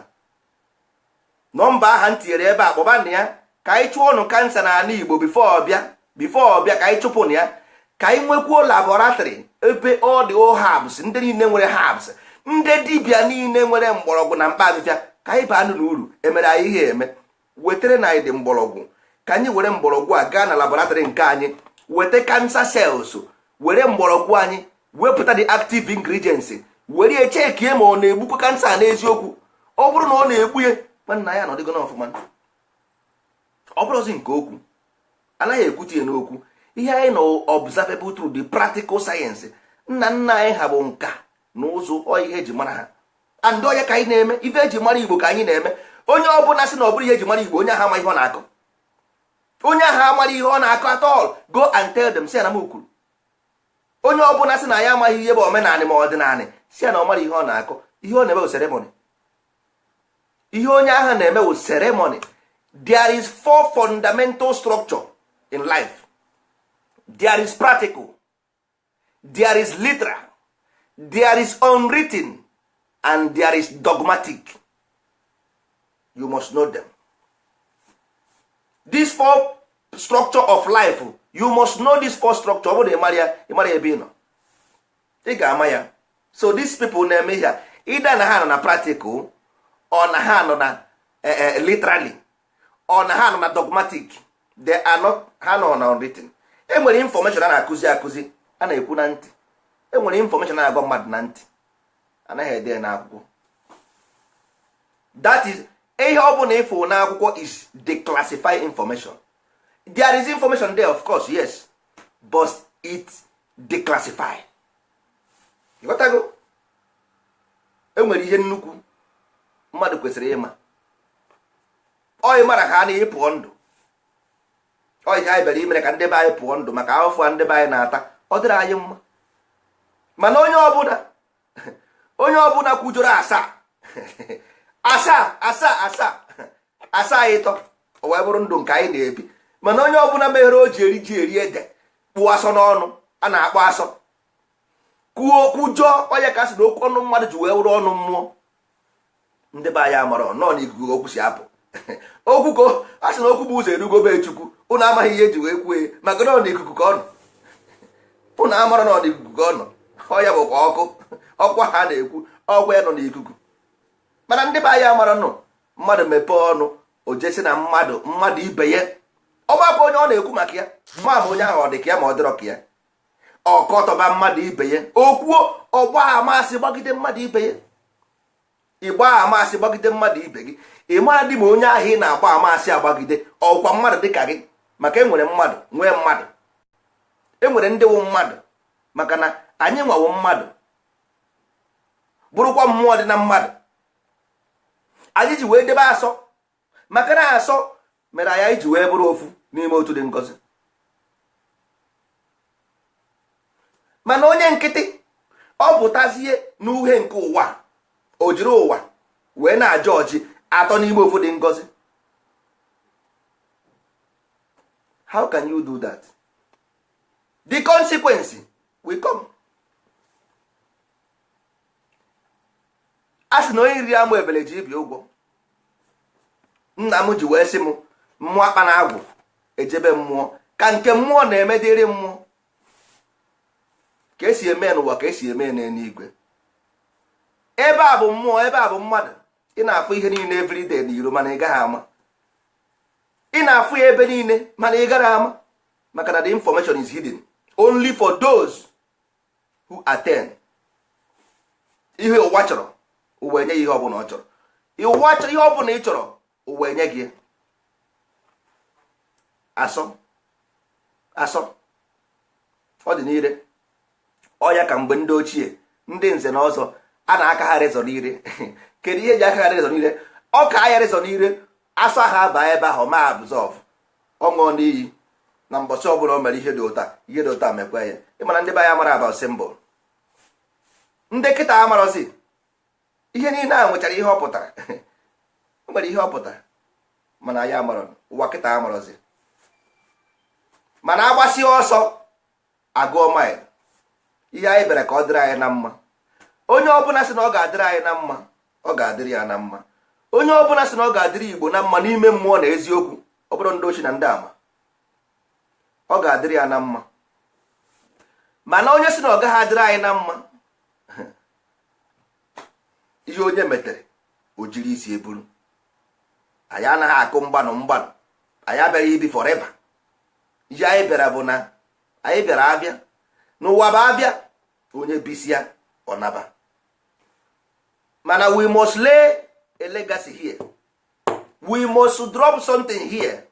nọmba aha m tinyere ebe a, kpọbanụ ya ka anyị chụọ ụnụ cancer n'ala Igbo before ọbịa, before ọbịa, ka anyị chụpụnụ ya, ka anyị nwekwuo laboratory ebe ọ dị all herbs, ndị niile nwere herbs, ndị dibịa niile nwere mgbọrọgwụ na mkpa abịbịa, ka anyị baa n'uru emere anyị ihe eme. Wetara na anyị dị mgbọrọgwụ, ka anyị were mgbọrọgwụ a gaa na laboratory nke anyị, weta cancer cells, were mgbọrọgwụ anyị wepụta the active ingredients, were echekie ma ọ na-egbukwa cancer n'eziokwu. Ọ bụrụ na ọ na-egbu ya, nwanna ya nọdịgo n'ọfụma. Ọ bụrụzi nke okwu a Anaghị ekwute ya n'okwu. Ihe anyị nọ, observable through the practical science. Nna nna anyị ha bụ nka na ụzụ, ọ ihe eji mara ha, and onye ka anyị na-eme ife eji mara Igbo ka anyị na-eme. Onye ọbụla sị na ọ bụrụ ihe eji mara Igbo, onye ahụ ama ihe ọ na-akọ. Onye ahụ amara ihe ọ na-akọ at all. Go and tell them, si ya na m kwuru. Onye ọbụla sị na ya amaghị ihe bụ omenanị ma ọdịnanị, si ya na ọ mara ihe ọ na-akọ. Ihe ọ na-eme bụ ceremony. Ihe onye ahụ na-eme bụ ceremony. There is four fundamental structure in life. There is practical, there is literal, there is unwritten and there is dogmatic. You must know them. This four structure of life, you must know this four structure. Ọ bụrụ na ị mara ya, ị mara ebe ị nọ, ị ga-ama ya. So these people na-eme ihe a, either na ha nọ na practical, or na ha nọ na literally, or na ha nọ na dogmatic. They are not, ha nọ na unwritten. E nwere information a na-akụzi akụzi, a na-ekwu na ntị. E nwere information a na-agwa mmadụ na ntị, anaghị ede ya n'akwụkwọ. That is, ihe ọ bụla ịfụ n'akwụkwọ is declassified information. There is information there, of course, yes, but it declassified. Ịghọtago? E nwere ihe nnukwu mmadụ kwesịrị ịma. Ọ ịmara ha na ịpụọ ndụ. Ọ ihe anyị bịara imere ka ndị be anyị pụọ ndụ, maka ahụfụ a ndị be anyị na-ata, ọ dịrị anyị mma. Mana onye ọbụla kwujoro asaa asaa asaa asaa asaa ịtọ, o wee bụrụ ndụ nke anyị na-ebi. Mana onye ọbụla meghere o ji eri ji eri ede, kpụọ asọ n'ọnụ, a na-akpọ asọ, kwuo kwujọọ onye ka sị na okwu ọnụ mmadụ ji wee wụrụ ọnụ mmụọ. Ndị be anyị amara nọọ n'ikuku okwu si apụ. Okwu ka a sị na okwu bụ ụzọ erugo be Chukwu. Ụnụ amaghị ihe eji wee kwue, maka na ọ n'ikuku ka ọ nọ. Ụnụ amara nọ n'ikuku ka ọ nọ. Ọ ya bụkwa ọkụ ọkwa ha na-ekwu, ọkwa ya nọ n'ikuku. Mana ndị be anyị amara nọ, mmadụ mepee ọnụ, o jesi na mmadụ mmadụ ibe ya, ọgbakọ onye ọ na-ekwu maka ya, ma ma onye ahụ ọ dị ka ya, ma ọ dịrọ ka ya, ọkọtọba mmadụ ibe ya, okwuo ọgba amasị gbagide mmadụ ibe ya. Ịgba amasị gbagide mmadụ ibe gị, ị mara dị ma onye ahụ ị na-agba amasị agbagide ọkwa mmadụ dị ka gị. Maka enwere mmadụ nwee mmadụ, enwere ndị wụ mmadụ, maka na anyị nwawo mmadụ, bụrụkwa mmụọ dị na mmadụ. Anyị ji wee debe asọ, maka na asọ mere anyị ji wee bụrụ ofu n'ime otu dị ngọzi. Mana onye nkịtị, ọ pụtazie n'uhe nke ụwa, o jiri ụwa wee na-aja ọjị atọ n'ime ofu dị ngọzi. How can you do that? The consequence will come. A sị na onye riri amụ ebele ji ibi ụgwọ. Nna m ji wee sị m mmụọ akpa na agwụ ejebe mmụọ ka nke mmụọ na-eme dịrị mmụọ, ka esi eme n'ụwa, ka esi eme n'eluigwe. Ebe a bụ mmụọ, ebe a bụ mmadụ. Ị na-afụ ihe niile everyday n'iro, mana ị gaghị ama. Ị na-afụ ya ebe niile, mana ị gaghị ama, maka na the information is hidden only for those who attend. Ihe ụwa chọrọ, ụwa enye ya. Ihe ọbụla ọ chọrọ, ụwa chọrọ. Ihe ọbụla ị chọrọ, ụwa enye gị. Asọ asọ ọ dị n'ire. Ọ ya ka mgbe ndị ochie, ndị nze na ọzọ, a na-aka ha rezọ n'ire. Kedu ihe eji aka ha rezọ n'ire? Ọ ka ya rezọ n'ire, asọ ha baa ebe ahụ, ma absorb. Ọ ṅụọ n'iyi na mbọchị ọbụla o mere ihe dị ụta, ihe dị ụta mekwa ya. Ịmana ndị be anyị amara about symbol. Ndị kịta amarọzi ihe niile a nwechara ihe ọ pụtara. O nwere ihe ọ pụtara, mana anyị amarọ. Ụwa kịta amarọzi. Mana agbasi ọsọ agụọ mile. Ihe anyị bịara ka ọ dịrị anyị na mma. Onye ọbụla sị na ọ ga-adịrị anyị na mma, ọ ga-adịrị ya na mma. Onye ọbụla sị na ọ ga-adịrị Igbo na mma n'ime mmụọ na eziokwu, ọ bụrụ ndị ochie na ndị ama, ọ ga-adịrị ya na mma. Mana onye sị na ọ gaghị adịrị anyị na mma, ihe onye metere o jiri isi eburu. Anyị anaghị akụ mgbanụ mgbanụ. Anyị abịaghị ibi forever. Ihe anyị bịara bụ na anyị bịara abịa n'ụwa bụ abịa onye bisia ọnaba. Mana we must lay a legacy here. We must drop something here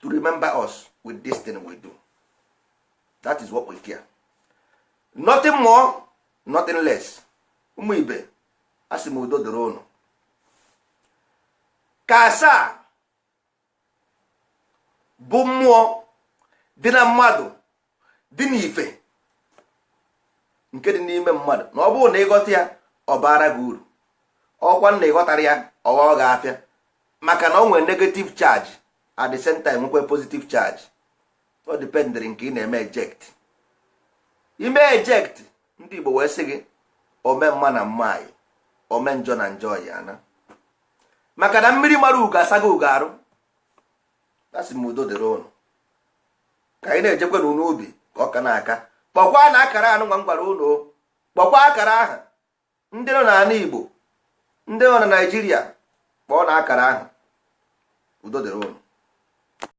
to remember us. With this thing we do, that is what we care, nothing more, nothing less. Ụmụ ibe, a sị m udo dịrị ụnụ. Ka asaa bụ mmụọ dị na mmadụ, dị n'ife nke dị n'ime mmadụ, na ọ bụrụ na ịghọta ya, ọ bara gị uru. Ọkwa na ịghọtara ya, ọghọ gị afịa, maka na ọ nwere negative charge, at the same time nwekwe positive charge. Ọ dependịrị nke ị na-eme eject. Ime eject, ndị Igbo wee sị gị ome mma na mma anyị, ome njọ na njọ ya na, maka na mmiri mara ugo asaghị ugo arụ. Asị m udo dịrị ụnụ. Ka anyị na-ejekwe n'ubi ka ọ ka na-aka. Kpọkwa na akara anụ nwa m gwara ụnụ, kpọkwa akara ahụ. Ndị nọ n'ala Igbo, ndị nọ na Naijiria, kpọọ na akara ahụ. Udo dịrị ụnụ.